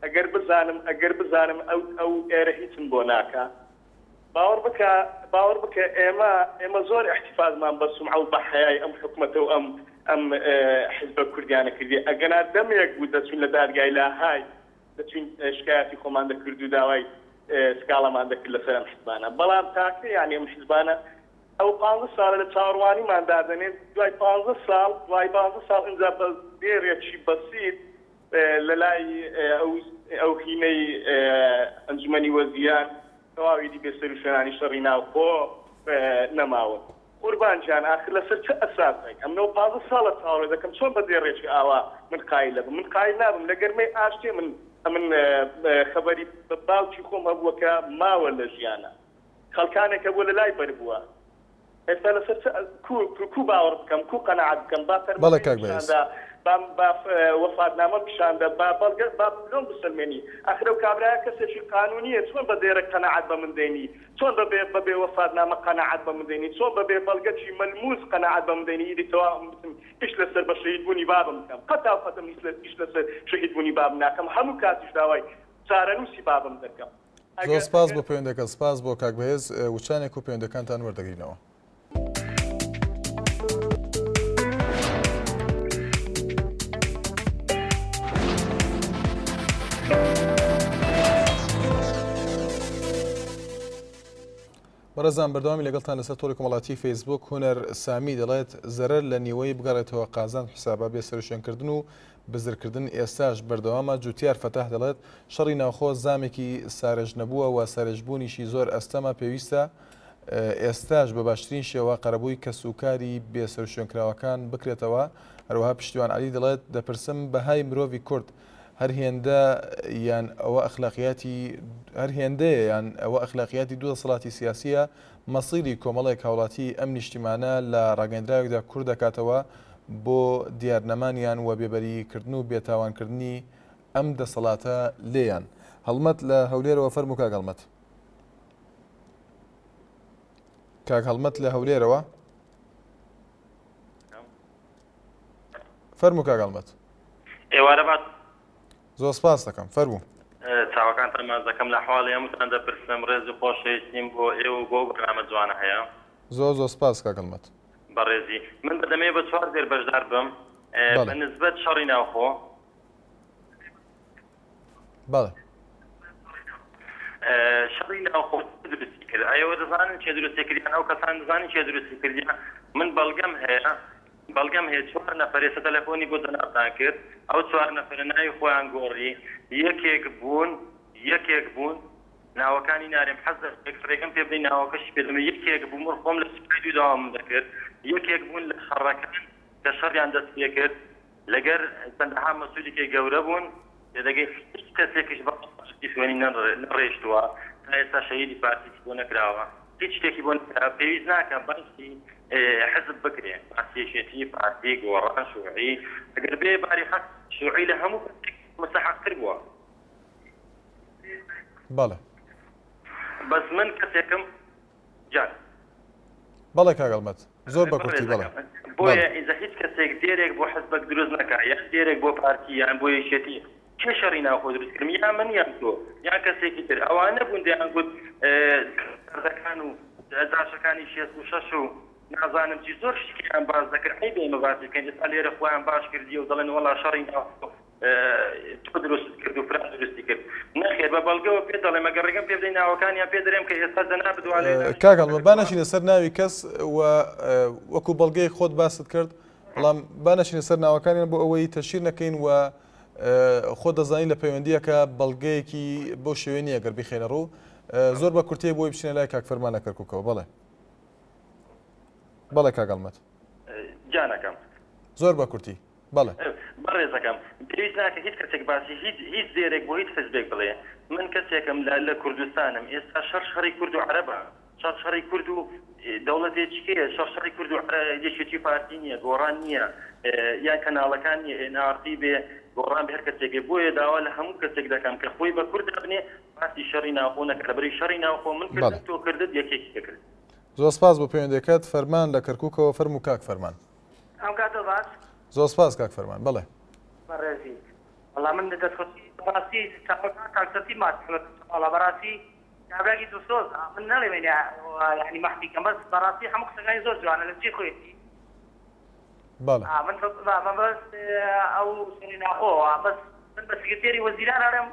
ئەگەر بزانم ئەگەر بزانم ئەو ئەو ئێرە هیچم بۆ ناکا باوەڕ بکە باوەڕ بکە ئێمە ئێمە زۆر ئیحتیفازمان بە سومعە و بە حەیای ئەم حکومەتە و ئەم ئەم حیزبە کوردیانە کردیە ئەگەنا دەمێک بوو دەچوون لە دادگای لاهای. دەچوین شکایەتی خۆمان دەکرد و داوای سکاڵامان دەکرد لەسەر ئەم حزبانە بەڵام تاکە یانی ئەم حزبانە ئەو پانزە ساڵە لە چاوەڕوانیمان دادەنێن دوای پانزە ساڵ دوای پانزە ساڵ ئینجا بە دێڕێکی بەسیت لەلای ئەو ئەو هینەی ئەنجومەنی وەزیران تەواوی دی بێسەروشوێنانی شەڕی ناوخۆ نەماون. قوربان گیان ئاخر لەسەر چ ئەساسێک ئەمنەوە 15 ساڵە چاوەڕێ دەکەم چۆن بە دێڕێکی ئاوا من قایل ئەبم من قایل نابم لە گەرمەی ئاشتێ من ئەمن خەبەری باوکی خۆم هەبووە کە ماوە لە ژیانە خەڵکانێک هەبووە لە لای بەر بووە ئێستا لەسەر چ کو کو باوەڕ بکەم کو قەناعەت بکەم با بەڵێ تەرمەکەی کاک بەهێز. پیشاندا با با وەفاتنامەم پیشاندا با بەڵگە با لۆم بسەلمێنی ئاخر ئەو کابرایە کەسێکی قانونیە چۆن بە دێڕێک قەناعەت بە من دێنی چۆن بە بێ بە بێ وەفاتنامە قەناعەت بە من دێنی چۆن بە بێ بەڵگەکی مەلموس قەناعەت بە من دێنی ئیدی تەواو ئەمن بچم ئیش لەسەر بە شەهید بوونی بابم بکەم قەتا و قەتم ئیش لەسەر شەهید بوونی بابم ناکەم هەموو کاتیش داوای چارەنووسی بابم دەکەم. زۆر سپاس بۆ پەیوەندەکە سپاس بۆ کاک بەهێز وچانێک و پەیوەندەکانتان وەردەگرینەوە. بەڕێزان بەردەوامی لەگەڵتان لەسەر تۆڕی کۆمەڵاتی فەیسبوک هونەر سامی دەڵێت زەرەر لە نیوەی بگەڕێتەوە قازانج حسابە بێ سەروشوێنکردن و بزرکردن ئێستاش بەردەوامە جوتیار فەتاح دەڵێت شەڕی ناوخۆ زامێکی سارێژنەبووە و سارێژبوونیشی زۆر ئەستەمە پێویستە ئێستاش بە باشترین شێوە قەرەبووی کەسوکاری بێ سەروشوێنکراوەکان بکرێتەوە هەروەها پشتیوان عەلی دەڵێت دەپرسم بەهای مرۆڤی کورد هەر هێندە یان ئەوە ئەخلاقیاتی هەر هێندەیە یان ئەوە ئەخلاقیاتی دوو دەسەڵاتی سیاسیە مەسیری کۆمەڵێک هاوڵاتی ئەم نیشتیمانە لە ڕاگەندراوێکدا کورت دەکاتەوە بۆ دیارنەمانیان و بێبەری کردن و بێتاوانکردنی ئەم دەسەڵاتە لێیان. هەڵمەت لە هەولێرەوە فەرموو کاک هەڵمەت. کاک هەڵمەت لە هەولێرەوە فەرموو کاک هەڵمەت. ئێوارە باش. زۆر سپاس دەکەم فەرموو. چاوەکانتان ماچ دەکەم لە حواڵی هەمووتان دەپرسم ڕێز و خۆشەویستیم بۆ ئێوە و بۆ ئەو بەرنامە جوانە هەیە. زۆر زۆر سپاس کاک هەڵمەت. بەڕێزی من بەدەمەوێ بە چوار دێر بەشدار بم بەڵێ. بە نسبەت شەڕی ناوخۆ. بەڵێ. شەڕی ناوخۆ کێ دروستی کرد؟ ئێوە دەزانن کێ دروستی کرد یان ئەو کەسان دەزانن کێ دروستی کردیە؟ من بەڵگەم هەیە بەڵگەم هەیە چوار نەفەر ئێستا تەلەفۆنی بۆ جەنابتان کرد ئەو چوار نەفەرە ناوی خۆیان گۆڕی یەکێک بوون یەکێک بوون ناوەکانی نارێم حەز دەکەم ڕێگەم پێ بدەی ناوەکەشی پێ دەم یەکێک بوو من خۆم لە سوپای دوو داوامم دەکرد یەکێک بوون لە شەڕەکان کە شەڕیان دەست پێ کرد لەگەر چەندەها مەسولیکەی گەورە بوون تێدەگەی هیچ کەسێکیش بە پارتی خوێنی نەڕێشتووە تا ئێستا شەهیدی پارتیشی بۆ نەکراوە هیچ شتێکی بۆ نەکراوە پێویست ناکە باسی حزب بکرێ باسی یەکێتی پارتی گۆڕان شوعی ئەگەر بێ باری حەق شوعی لە هەموو کەسێک مستحقتر بووە بەڵێ بەس من کەسێکم جان. بەڵێ کاک هەڵمەت زۆر بە کورتی بەڵێ. بۆیە ئیزا هیچ کەسێک دێرێک بۆ حزبەک دروست نەکا یان دێرێک بۆ پارتی یان بۆ یەکێتی کێ شەڕی ناوخۆ دروست کرد یا من یان تۆ یان کەسێکی تر ئەوانە بوون دەیان گوت سەردەکان و جاشەکانی 66 و نازانم چی زۆر شتیان باس دەکرد عەیبە ئێمە باسی بکەین ئێستا لێرە خۆیان باش کردیە و دەڵێن وەڵا شەڕی ناوخۆ تۆ دروستت کرد و فلان دروستی کرد نەخێر بە بەڵگەوە پێت دەڵێم ئەگەر ڕێگەم پێ بدەی ناوەکانیان پێ دەرێم کە ئێستا جەنابت وا لێ ناوی کاک هەڵمەت با نەچینە سەر ناوی کەس و وەکو بەڵگەیەک خۆت باست کرد بەڵام با نەچینە سەر ناوەکانیان بۆ ئەوەی تەشیر نەکەین و خۆت دەزانی لە پەیوەندیەکە بەڵگەیەکی بەو شێوەیە نییە گەر بیخەینە ڕوو زۆر بە کورتەیە بۆی بچینە لای کاک فەرمان لە کەرکووکەوە بەڵێ بەڵێ کاک هەڵمەت گیانەکەم زۆر بە کورتی بەڵێ. بەڕێزەکەم پێویست ناکە هیچ کەسێک باسی هیچ هیچ دێرێک بۆ هیچ حزبێک بڵێ من کەسێکم لە لە کوردستانم ئێستا شەڕ شەڕی کورد و عەرەبە شەڕ شەڕی کورد و دەوڵەتێکی کێیە شەڕ شەڕی کورد و عەرە یەکێتی و پارتی نییە گۆڕان نییە یان کەناڵەکان نییە ئێن ئاڕ تی بێ گۆڕان بێ هەر کەسێک بێ بۆیە داوا لە هەموو کەسێک دەکەم کە خۆی بە کورد دابنێ باسی شەڕی ناوخۆ نەکا لەبەرئەوەی شەڕی ناوخۆ من بەڵێ. کردم تۆ کردت یەکێکی دەکرد. زۆر سپاس بۆ پەیوەندیەکەت فەرمان لە کەرکوکەوە فەرموو کاک فەرمان. ئەم کاتە باش. زۆر سپاس کاک فەرمان بەڵێ. بەڕێزی وەڵا من دەستخۆشی بەڕاستی چاوەکان کاک سەرتیپ ماچ وەڵا بەڕاستی کابراکی دڵسۆزە من ناڵێم یعنی مەحفی کەم بەس بەڕاستی هەموو قسەکانی زۆر جوانە لە جێی خۆیەتی بەڵێ من مەبەست ئەو شەڕی ناخۆ بەس من بە سکرتێری وەزیران ئەڵێم.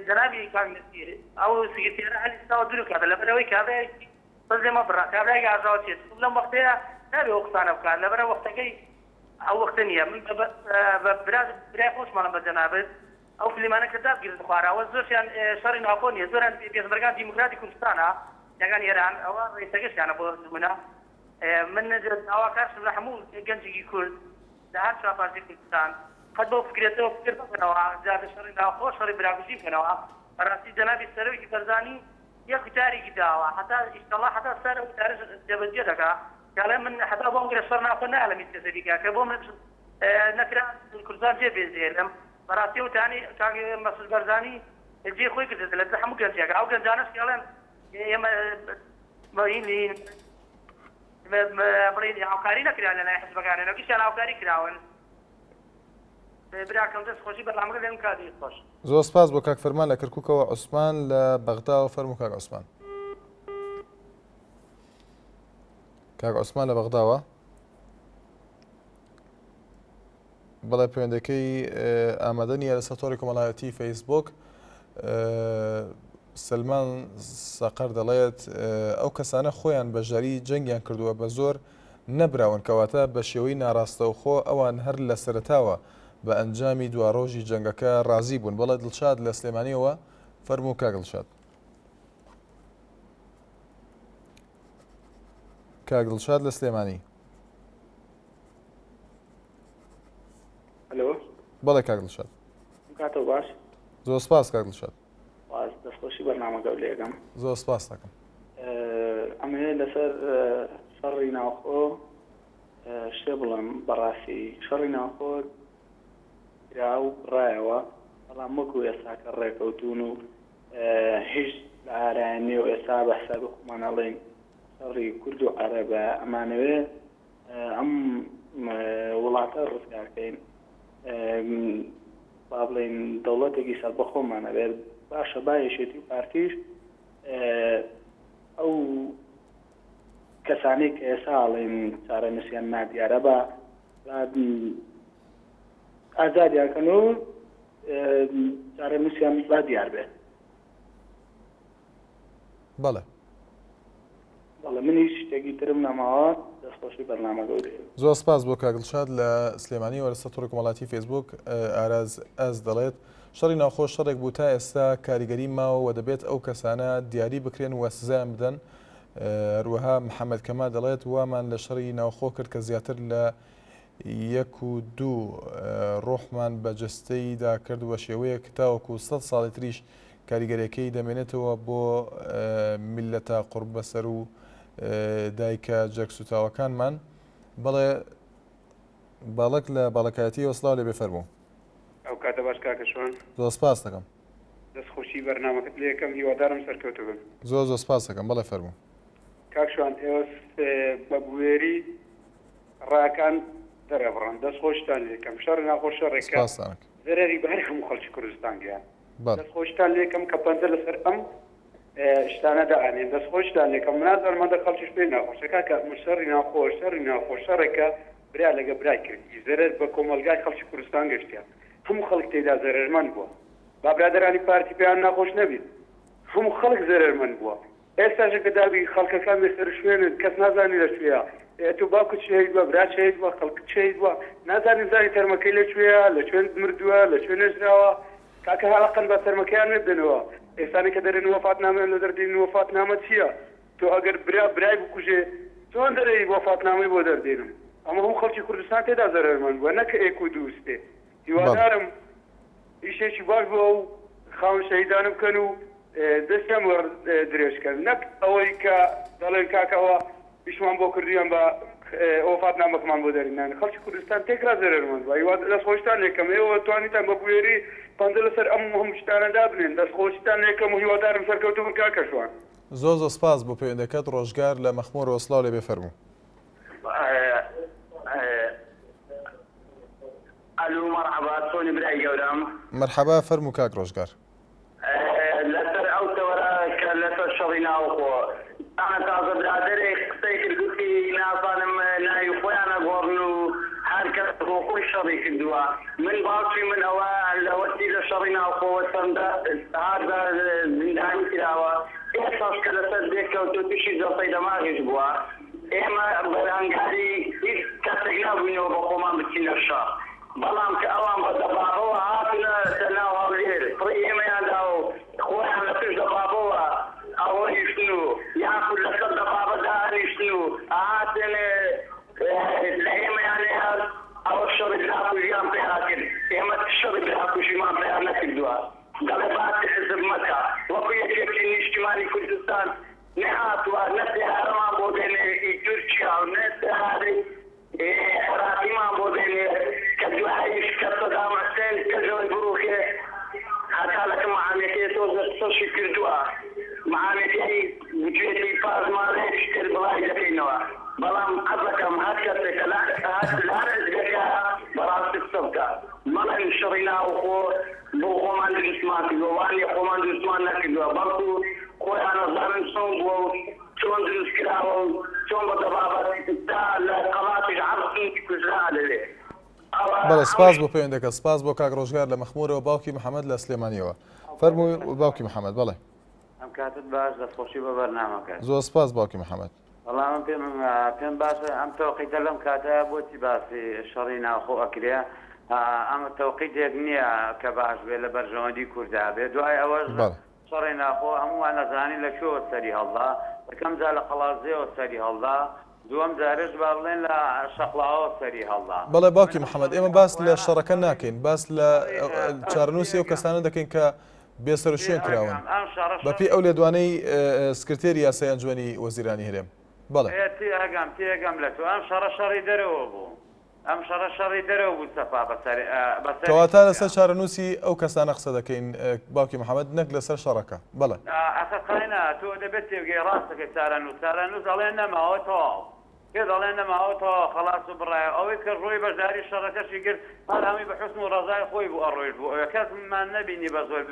جەنابی کاک نەسیر ئەو سکرتێرە هەلی ستاوە دوور کاتە لەبەرئەوەی کابرایەکی بەس لێمە بڕا کابرایەکی ئاژاوە چیە چونکە لەم وەختەیە نابێ ئەو قسانە بکات لەبەرە وەختەکەی ئەو وەختە نییە من بە برا برای خۆشمانم بە جەنابت ئەو فلیمانە کە دابگرن خوارە ئەوە زۆرشیان شەڕی ناوخۆ نییە زۆریان پێشمەرگان دیموکراتی کوردستانە یەکان ئێران ئەوە ڕئیسەکەشیانە بۆ نمونە من داواکارشم لە هەموو گەنجێکی کورد لە هەر چوارپارچەی کوردستان قەت بەو فکرەتەوە فکر مەکەنەوە جا لە شەڕی ناوخۆ شەڕی براکوژی بکەنەوە بەڕاستی جەنابی سەرۆکی بەرزانی یەک وتارێکی داوە هەتا ئیشەڵا هەتا سەر ئەو وتارەش جێبەجێ دەکا کە ئەڵێ من هەتا بۆم گرە شەڕ ناوخۆ نایەڵم هیچ کەسێ بیکا کە بۆ من نەکرا کوردستان جێ بێزێلم بەڕاستی ئەو وتانەی کاک مەسعود بەرزانی جێی خۆی کردێتە لە دڵ هەموو گەنجێکا ئەو گەنجانەش کە ئەڵێن ئێمە بڵێین هاوکاری نەکرا لەلای حزبەکانەوە گشتیان هاوکاری کراون براکەم دەست خۆشی بەرنامەکە لێم کاتی خۆش. زۆر سپاس بۆ کاک فەرمان لە کەرکوکەوە عوسمان لە بەغداوە فەرموو کاک عوسمان. کاک عوسمان لە بەغداوە بەڵێ پەیوەندەکەی ئامادە نییە لەسەر تۆڕی کۆمەڵایەتی فەیسبوک سلمان سەقەر دەڵێت ئەو کەسانە خۆیان بەشداری جەنگیان کردووە بە زۆر نەبراون کەواتە بە شێوەی ناڕاستەوخۆ ئەوان هەر لە سەرەتاوە بە ئەنجامی دواڕۆژی جەنگەکە ڕازی بوون بەڵێ دڵشاد لە سلێمانیەوە فەرموو کاک دڵشاد کاک دڵشاد لە سلێمانی هەلۆ بەڵێ کاک دڵشاد کاتەوە باش زۆر سپاس کاک دڵشاد باش دەستخۆشی بەرنامەکە لێکەم زۆر سپاس دەکەم ئەمەوێ لەسەر شەڕی ناوخۆ شتێ بڵێم بەڕاستی شەڕی ناوخۆ کرا و بڕایەوە بەڵام وەکو ئێستا کە ڕێکەوتون و هیچ لە ئارایان نییە و ئێستا بە حسابی خۆمان ئەڵێین شەڕی کورد و عەرەبە ئەمانەوێ ئەم وڵاتە ڕزگار کەین با بڵێین دەوڵەتێکی سەربەخۆمان هەبێت باشە با یەکێتی و پارتیش ئەو کەسانەی کە ئێستا ئەڵێن چارەنووسیان نادیارە بە ئازادیان کەن و چارەنووسیان با دیار بێت. بەڵێ. بەڵێ من هیچ شتێکی ترم نەماوە دەستخۆشی بەرنامەکە و لێ. زۆر سپاس بۆ کاک دڵشاد لە سلێمانیەوە لەسەر تۆڕی کۆمەڵاتی فەیسبووک ئاراز ئەس دەڵێت شەڕی ناوخۆ شەڕێک بوو تا ئێستا کاریگەری ماوە و دەبێت ئەو کەسانە دیاری بکرێن و سزایان بدەن هەروەها محەممەد کەمال دەڵێت وامان لە شەڕی ناوخۆ کرد کە زیاتر لە یەک و دوو ڕۆحمان بە جەستەیدا کرد بە شێوەیەک تاوەکو سەد ساڵی تریش کاریگەریەکەی دەمێنێتەوە بۆ میللەتە قوڕبەسەر و دایکە جەرگسوتاوەکانمان. بەڵێ باڵک لە باڵەکایەتیەوە سڵاو لێبێ فەرموو. ئەو کاتە باش کاکە شوان. زۆر سپاست دەکەم. دەست خۆشی بەرنامەکەت لێ ئەکەم هیوادارم سەرکەوتوو بن. زۆر زۆر سپاست دەکەم بەڵێ فەرموو. کاک شوان ئێوە بە بوێری ڕاکان دەرئەبڕن دەست خۆشتان لێکەم شەڕی ناخۆ شەڕێکە زەرەری بە هەر هەموو خەڵکی کوردستان گەیاند دەست خۆشتان لێکەم کە پەنجە لەسەر ئەم شتانە دائەنێن دەست خۆشتان لێکەم نازانم هەندە خەڵکیش پێی ناخۆشە کاکە ئەمە شەڕی ناخۆ شەڕی ناخۆ شەڕێکە برا لەگە برای کردی زەرەر بە کۆمەڵگای خەڵکی کوردستان گەشتە هەموو خەڵک تێدا زەرەرمەند بووە با برادەرانی پارتی پێیان ناخۆش نەبیت هەموو خەڵک زەرەرمەند بووە ئێستاشە کە دابی خەڵکەکان بێ سەروشوێنن کەس نازانی لە کوێیە ئێ تۆ باوکت شەهید بوە برات شەهید بوە خەڵکت شەهید بوە نازانی بزانی تەرمەکەی لە کوێیە لە کوێ مردوە لە کوێ نێژراوە کاکە هەڵەقەن با تەرمەکەیان نەدەنەوە ئێستانە کە دەرێن وەفاتنامەیان لۆ دەردێنن وەفاتنامە چیە تۆ ئەگەر برا برای بکوژێ چۆن دەرێی وەفاتنامەی بۆ دەردێنم ئەمە هەموو خەڵکی کوردستان تێدا زەرەرمەند بوە نەک ئێک و دووستێ هیوادارم ئیشێکی باش بۆ ئەو خاوەن شەهیدانە بکەن و دەستیان بۆ درێژ کەن نەک ئەوەی کە دەڵێن کاکە ئەوە ئیشمان بۆ کردویان بە وەفاتنامەکەمان بۆ دەرنان خەڵکی کوردستان تێکرا زەرەرمەند بووە هیوا دەستخۆشتان لێکەم ئێوە توانیتان بە بوێری پەنجە لەسەر ئەم هەموو شتانە دابنێن دەستخۆشتان لێکەم و هیوادارم سەرکەوتوو بن کاکە شوان. زۆر زۆر سپاس بۆ پەیوەندەکەت ڕۆژگار لە مەخمورەوە سڵاو لێبێ فەرموو. ئەلو مەرحەبا چۆنی برای گەورەم. مەرحەبا فەرموو کاک ڕۆژگار. لەسەر ئەو تەوەرە کە لەسەر شەڕی ناوخۆ ئەمە تازە برادەرێک قسەی کرد گوتی نازانم ناوی خۆیان ئەگۆڕن و هەر کەس بۆ خۆی شەڕی کردووە. کردووە من باوکی من ئەوە لەوەتی لە شەڕی ناوخۆوە چەندە هات بە زیندانی کراوە ئێستاش کە لەسەر دێ کەوتووە تووشی جەڵتەی دەماغیش بووە ئێمە بەرەنگاری هیچ کەسێک نەبووینەوە بە خۆمان بچینە شەڕ بەڵام کە ئەوان بە دەبابەوە هاتنە ناو هەولێر فڕی ئێمەیان دا و خۆیان لە پشت دەبابەوە ئەڕۆیشتن و یاخود لەسەر دەبابە دائەنیشتن و ئەهاتن لە ئێمەیان ئەهات ئەوە شەڕی براکوژیان پیا کرد ئێمە چ شەڕی براکوژیمان پیا نەکردووە دەڵێ باسی حزب مەکە وەکو یەکێتی نیشتیمانی کوردستان نەهاتووە نە سەیارەمان بۆ بێنێ ئی تورکیا و نە سەیارەی عێراقیمان بۆ بێنێ کە دواییش کە سەدام حوسێن پێش ئەوەی بڕوخێ هەتا لەکە معامەکەی تۆزە قسەشی کردووە معامەکەی گوتوێتی پاش ماوەیەکی تر بڵاوی دەکەینەوە بەڵام حەزەکەم هەر کەسێک کە لە هەر حزبێکە بەڕاستی قسە بکا مەڵێن شەڕی ناوخۆ بۆ خۆمان دروستمان کردووە وانیە خۆمان دروستمان نەکردووە بەڵکو خۆیان ئەزانن چۆن بووە و چۆن دروست کراوە و چۆن بە دەبابە تا لە قەڵاتیش عەبدی کوژرا لەوێ. بەڵێ سپاس بۆ پەیوەندەکە سپاس بۆ کاک ڕۆژگار لە مەخمورەوە باوکی محەممەد لە سلێمانیەوە فەرمووی باوکی محەممەد بەڵێ. ئەم کاتت باش دەستخۆشی بۆ بەرنامەکەت. زۆر سپاس باوکی محەممەد. وەڵا من پێم پێم باشە ئەم تەوقیتە لەم کاتە بۆچی باسی شەڕی ناوخۆ ئەکرێ ئەمە تەوقیتێک نییە کە باش بێ لە بەرژەوەندی کوردا بێ دوای ئەوەش شەڕی ناخۆ هەموومان ئەزانین لە کوێوە سەری هەڵدا، یەکەم جار لە قەڵادزێوە سەری هەڵدا، دووەم جارێش با بڵێین لە شەقڵاوەوە سەری هەڵدا. بەڵێ باوکی محەمەد ئێمە باس لە شەڕەکە ناکەین، باس لە چارەنووسی ئەو کەسانە دەکەین کە بێسەروشوێن کراون بەپێی ئەو لێدوانەی سکرتێری یاسای ئەنجومەنی وەزیرانی هەرێم. بەڵێ. تێئەگەم، تێئەگەم لە تۆ. ئەم شەڕە شەڕی دەرەوە بوو. ئەم شەڕە شەڕی دەرەوە بوو سەپا بەسەر بەسەری کەواتە لەسەر چارەنووسی ئەو کەسانە قسە دەکەین باوکی محەمەد نەک لەسەر شەڕەکە. بەڵێ. ئەخە قاینا تۆ دەبێت تێبگەی ڕاست دەکەی چارەنووس چارەنووس ئەڵێ نەماوە تەواو پێت ئەڵێ نەماوە تەواو خەڵاس و بڕایە ئەوەی کە ڕۆی بەشداری شەڕەکەشی کرد هەر هەمووی بە حوسن و ڕەزای خۆی بوو ئەڕۆیشت بۆ ئەوێ کەسمان نەبینی بە زۆر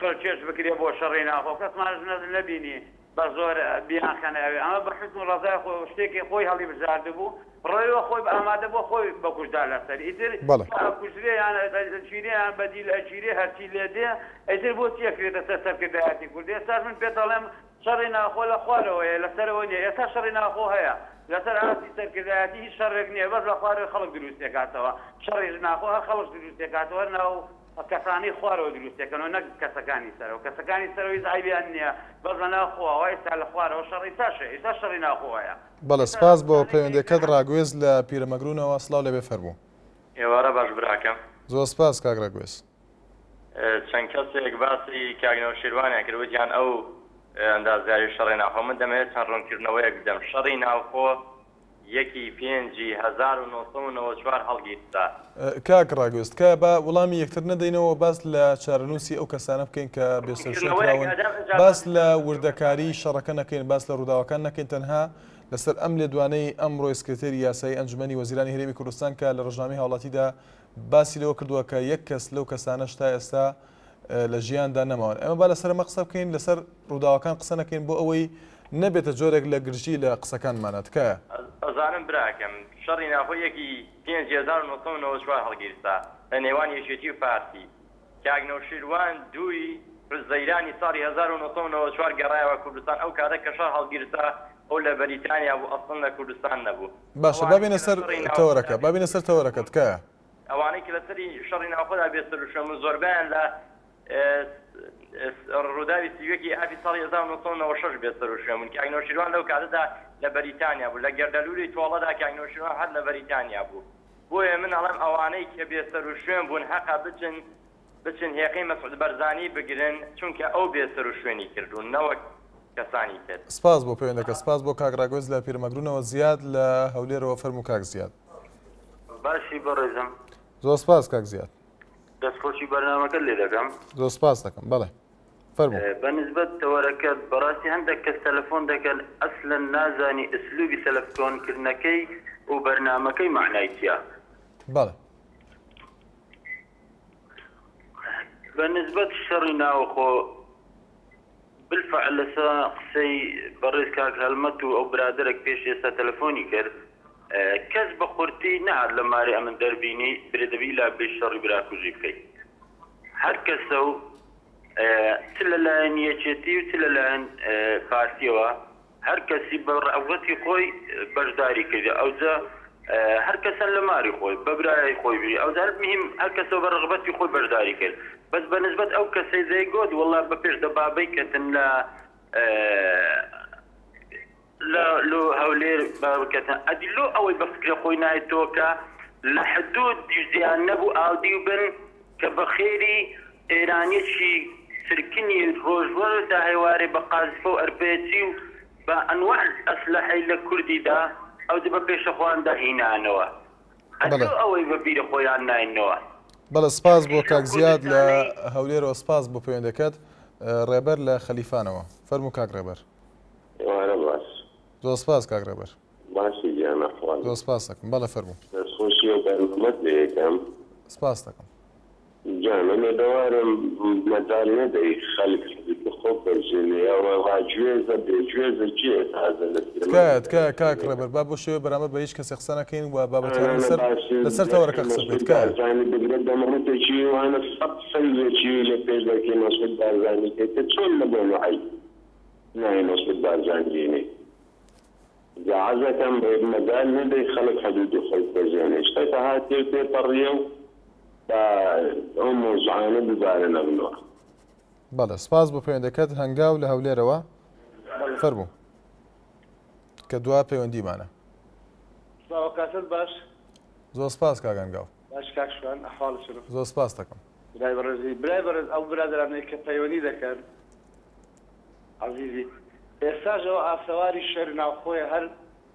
پڕکێش بکرێ بۆ شەڕی ناوخۆ کەسمانش نەبینی بە زۆر بیانخەنە ئەوێ، ئەمە بە حوکم و ڕەزای خۆی و شتێکی خۆی هەڵیبژاردبوو، ڕۆیوە خۆی ئامادە بووە خۆی بە کوشتدا لەسەری، ئیتر کە ئەکوژرێ یان ئەگیرێ یان بە دیل ئەگیرێ هەرچی لێ دێ، ئیتر بۆچی ئەکرێتە سەر سەرکردایەتی کورد؟ ئێستاش من پێت ئەڵێم شەڕی ناوخۆ لە خوارەوەیە لە سەرەوە نییە، ئێستا شەڕی ناوخۆ هەیە لەسەر ئاستی سەرکردایەتی هیچ شەڕێک نییە، بەس لە خوارەوەی خەڵک دروستیەکاتەوە، شەڕی ناوخۆ هەر خەڵک دروستیەکاتەوە هەر ناو کەسانەی خوارەوە دروستیەکەنەوە نەک کەسەکانی سەرەوە کەسەکانی سەرەوە هیچ عەیبیان نیە بەس لە ناو خۆوە ئیستا لە خوارەوە شەڕ ئیستا شە ئیستا شەڕی ناوخۆ هەیە. بەڵێ سپاس بۆ پەیوەندیەکەت ڕاگوێز لە پیرەمەگرونەوە سڵاو لێبێ فەرموو. ئێوارە باش براکەم. زۆر سپاس کاک ڕاگوێز. چەند کەسێک باسی کاک نەوشیروانیان کرد وتیان ئەو ئەندازیاری شەڕی ناوخۆ من دەمەوێت چەند ڕوونکردنەوەیەک بدەم شەڕی ناوخۆ یەکی پێنجی 1994 هەڵگیرسا. کاک ڕاگوێز تکایە با وڵامی یەکتر نەدەینەوە باس لە چارەنووسی ئەو کەسانە بکەین کە بێسەروشوێن کراون باس لە وردەکاری شەڕەکە نەکەین باس لە ڕووداوەکان نەکەین تەنها لەسەر ئەم لێدوانەی ئەمڕۆی سکرتێری یاسایی ئەنجومەنی وەزیرانی هەرێمی کوردستان کە لە ڕۆژنامەی هاوڵاتیدا باسی لەوە کردووە کە یەک کەس لەو کەسانەش تا ئێستا لە ژیاندا نەماون. ئێمە با لەسەر ئەمە قسە بکەین، لەسەر ڕووداوەکان قسە نەکەین بۆ ئەوەی نەبێتە جۆرێک لە گرژی لە قسەکانمانا. تکایە. ئەزانم براکەم شەڕی ناوخۆ یەکی پێنجی 1994 هەڵگیرسا لە نێوان یەکێتی و پارتی کاک نەوشیروان دووی حوزەیرانی ساڵی 1994 گەڕایەوە کوردستان ئەو کاتە کە شەڕ هەڵگیرسا ئەو لە بەریتانیا بوو ئەسڵەن لە کوردستان نەبوو باشە با ئەوانەی بێینە کە لە سەر شەڕی ناوخۆدا تەوەرەکە با بێینە سەر تەوەرەکە تکایە. ئەوانەی کە لەسەری شەڕی ناوخۆدا بێسەروشوێن بوون زۆربەیان لە ڕووداوی 31 ی ئابی ساڵی 1996 بێسەروشوێن بوون. کاک نەوشیروان لەو کاتەدا لە بەریتانیا بوو. لە گەردەلوولی تۆڵەدا کاک نەوشیروان هەر لە بەریتانیا بوو. بۆیە من ئەڵێم ئەوانەی کە بێسەروشوێن بوون هەقە بچن بچن هێقەی مەسعود بەرزانی بگرن چونکە ئەو بێسەروشوێنی کردوون نەوەک کەسانی تر. سپاس بۆ پەیوەندەکە. سپاس بۆ کاک ڕاگوێز لە پیرەمەگرونەوە. زیاد لە هەولێرەوە فەرموو کاک زیاد. باشی بەڕێزم. زۆر سپاس کاک زیاد. دەست خۆشی بەرنامەکەت لێ دەکەم. زۆر سپاس دەکەم بەڵێ فەرموو. بە نسبەت تەوەرەکەت بەڕاستی هەندێک کەس تەلەفۆن دەکەن ئەسلەن نازانی ئسلوبی تەلەفکۆن کردنەکەی و بەرنامەکەی مەعنای چیە. بەڵێ. بە نسبەت شەڕی ناوخۆ بالفعل لەسە قسەی بەڕێز کاک هەڵمەت و ئەو برادەرەک پێش ئێستا تەلەفۆنی کرد. کەس بە قورتی نەهات لە ماری ئەمن دەربینی برێ دەبی لا بێ شەڕی براکوژی بکەی هەر کەسە و چ لە لایەن یەکێتی و چ لە لایەن پارتیەوە هەر کەسی بە ڕەغبەتی خۆی بەشداری کردی ئەوجا هەر کەسەن لە ماری خۆی بە برای خۆی بی ئەوجا مهم هەر کەسەوە بە ڕەغبەتی خۆی بەشداری کرد بەس بە نسبەت ئەو کەسەی دەیگۆت وەڵا بە پێش دەبابەی کەتن لە لە لۆ هەولێر بکەتن ئەدی لۆ ئەوەی بە فکرە خۆی نایتەوە کە لە حدود زیان نەبوو ئاودیو بن کە بە خێری ئێرانیەکی چرکنی ڕۆژوەر تا هێوارێ بە قازفە و ئەرپێچی و بە ئەنواع ئەسلەحەی لە کوردی دا ئەوجە بە پێشەخۆیان دا هینانەوە هەر بەڵێ. لۆ ئەوەی بە بیرە خۆیان ناینەوە. بەڵێ سپاس بۆ لەو کاک زیاد لە کوردستانەی. هەولێرەوە سپاس بۆ پەیوەندەکەت. ڕێبەر لە خەلیفانەوە. فەرموو کاک ڕێبەر. ئێوارە باش. زۆر سپاس کاک ڕێبەر. باشی گیان ئەحواڵت. زۆر سپاس دەکەم. بەڵێ فەرموو. دەستخۆشی ئەو بەرنامەت لێ یەکەم. سپاس دەکەم. گیان ئومێدەوارم مەجال نەدەی خەلک حدودی خۆ بەرزێنێ ئەوە ڕاگوێزە بێگوێزە کێیە تازە لە تکایە سلێمانی تکایە کاک دەرەچێ. ڕێبەر با بۆ شێوەی بەرامبەر بە هیچ کەسێک قسە نەکەین و بابەتیانە ئانانە لەسەر باشە لەسەر تەوەرەکە دەخی قسە بکەین مەسعود تکایە. بارزانی بگرە دەمڕوتێکی وانە سەد فەیلێکی لە پێش دەرکی مەسعود بارزانی کەی کە چۆن لە بۆ نوعەی ناوی مەسعود بارزانی دێنێ. جا عەزەکەم مەجال نەدەی خەڵک حدودی خۆی ببەزێنێ شتەکە هاتیە و تێپەڕیە و با ئەو مەوزوعانە دووبارە نەبنەوە. بەڵێ سپاس بۆ پەیوەندەکەت هەنگاو لە هەولێرەوە فەرموو کە دوا پەیوەندیمانە. سڵاو کاتت باش. زۆر سپاس کاک هەنگاو. باش کاک شوان ئەحواڵت چۆنە؟ زۆر سپاست دەکەم. برای بەڕێزی برای بەڕێز ئەو برادەرانەی کە پەیوەندی دەکەن عەزیزی ئێستاش ئەوە ئاسەواری شەری ناوخۆیە هەر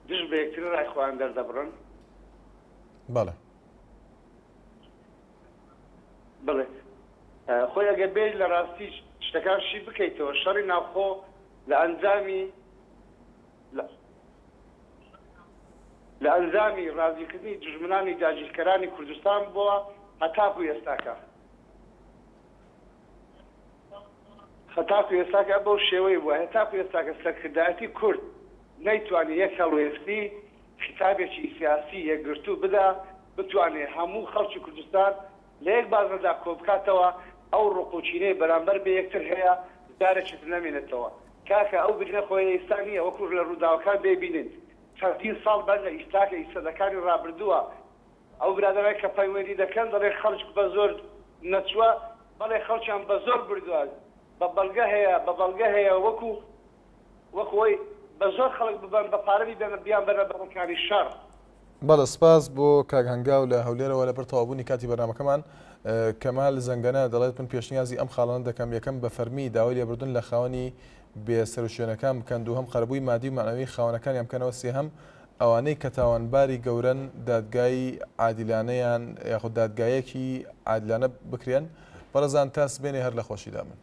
دژ بە یەکتری ڕای خۆیان دەردەبڕن. بەڵێ. بەڵێ خۆی ئەگەر بێیت لە ڕاستی شتەکان شی بکەیتەوە شەڕی ناوخۆ لە ئەنجامی لە ئەنجامی ڕازیکردنی دوژمنانی داگیرکەرانی کوردستان بووە هەتاکو ئێستاکە. هەتاکو ئێستاکە بەو شێوەی بووە، هەتاکو ئێستاکە سەرکردایەتی کورد نەیتوانی یەک هەڵوێستی خیتابێکی سیاسی یەکگرتوو بدا، بتوانێ هەموو خەڵکی کوردستان لە یەک بازنەدا کۆبکاتەوە، ئەو ڕق و کینەی بەرامبەر بە یەکتر هەیە جارێکی تر نەمێنێتەوە. کاکە ئەو برینە خۆی ئیستا نییە وەکو لە ڕووداوەکان دەیبینین، چەندین ساڵ بەر لە ئیستاکە ئی سەدەکانی ڕابردووە، ئەو برادەرانەی کە پەیوەندی دەکەن دەڵێن خەڵک بە زۆر نەچووە، بەڵێ خەڵکیان بە زۆر بردووە، بە بەڵگە هەیە، بە بەڵگە هەیە وەکو وەکو ئەوەی بە زۆر خەڵک ببەن بە پارە بیبەن بیانبەنە بەرەکانی شەڕ. بەڵێ سپاس بۆ کاک هەنگاو لە هەولێرەوە لەبەر تەواوبوونی کاتی بەرنامەکەمان کەمال زەنگەنە دەڵێت من پێشنیازی ئەم خاڵانە دەکەم یەکەم بە فەرمی داوای لێبوردن لە خاوەنی بێ سەروشوێنەکان بکەن دووهەم قەرەبووی مادی و مەعنەوی خاوەنەکانیان بکەنەوە سێهەم ئەوانەی کە تاوانباری گەورەن دادگای عادیلانەیان یاخود دادگایەکی عادلانە بکرێن. بەڕێزان تا سبەینێ هەر لە خۆشیدا بن.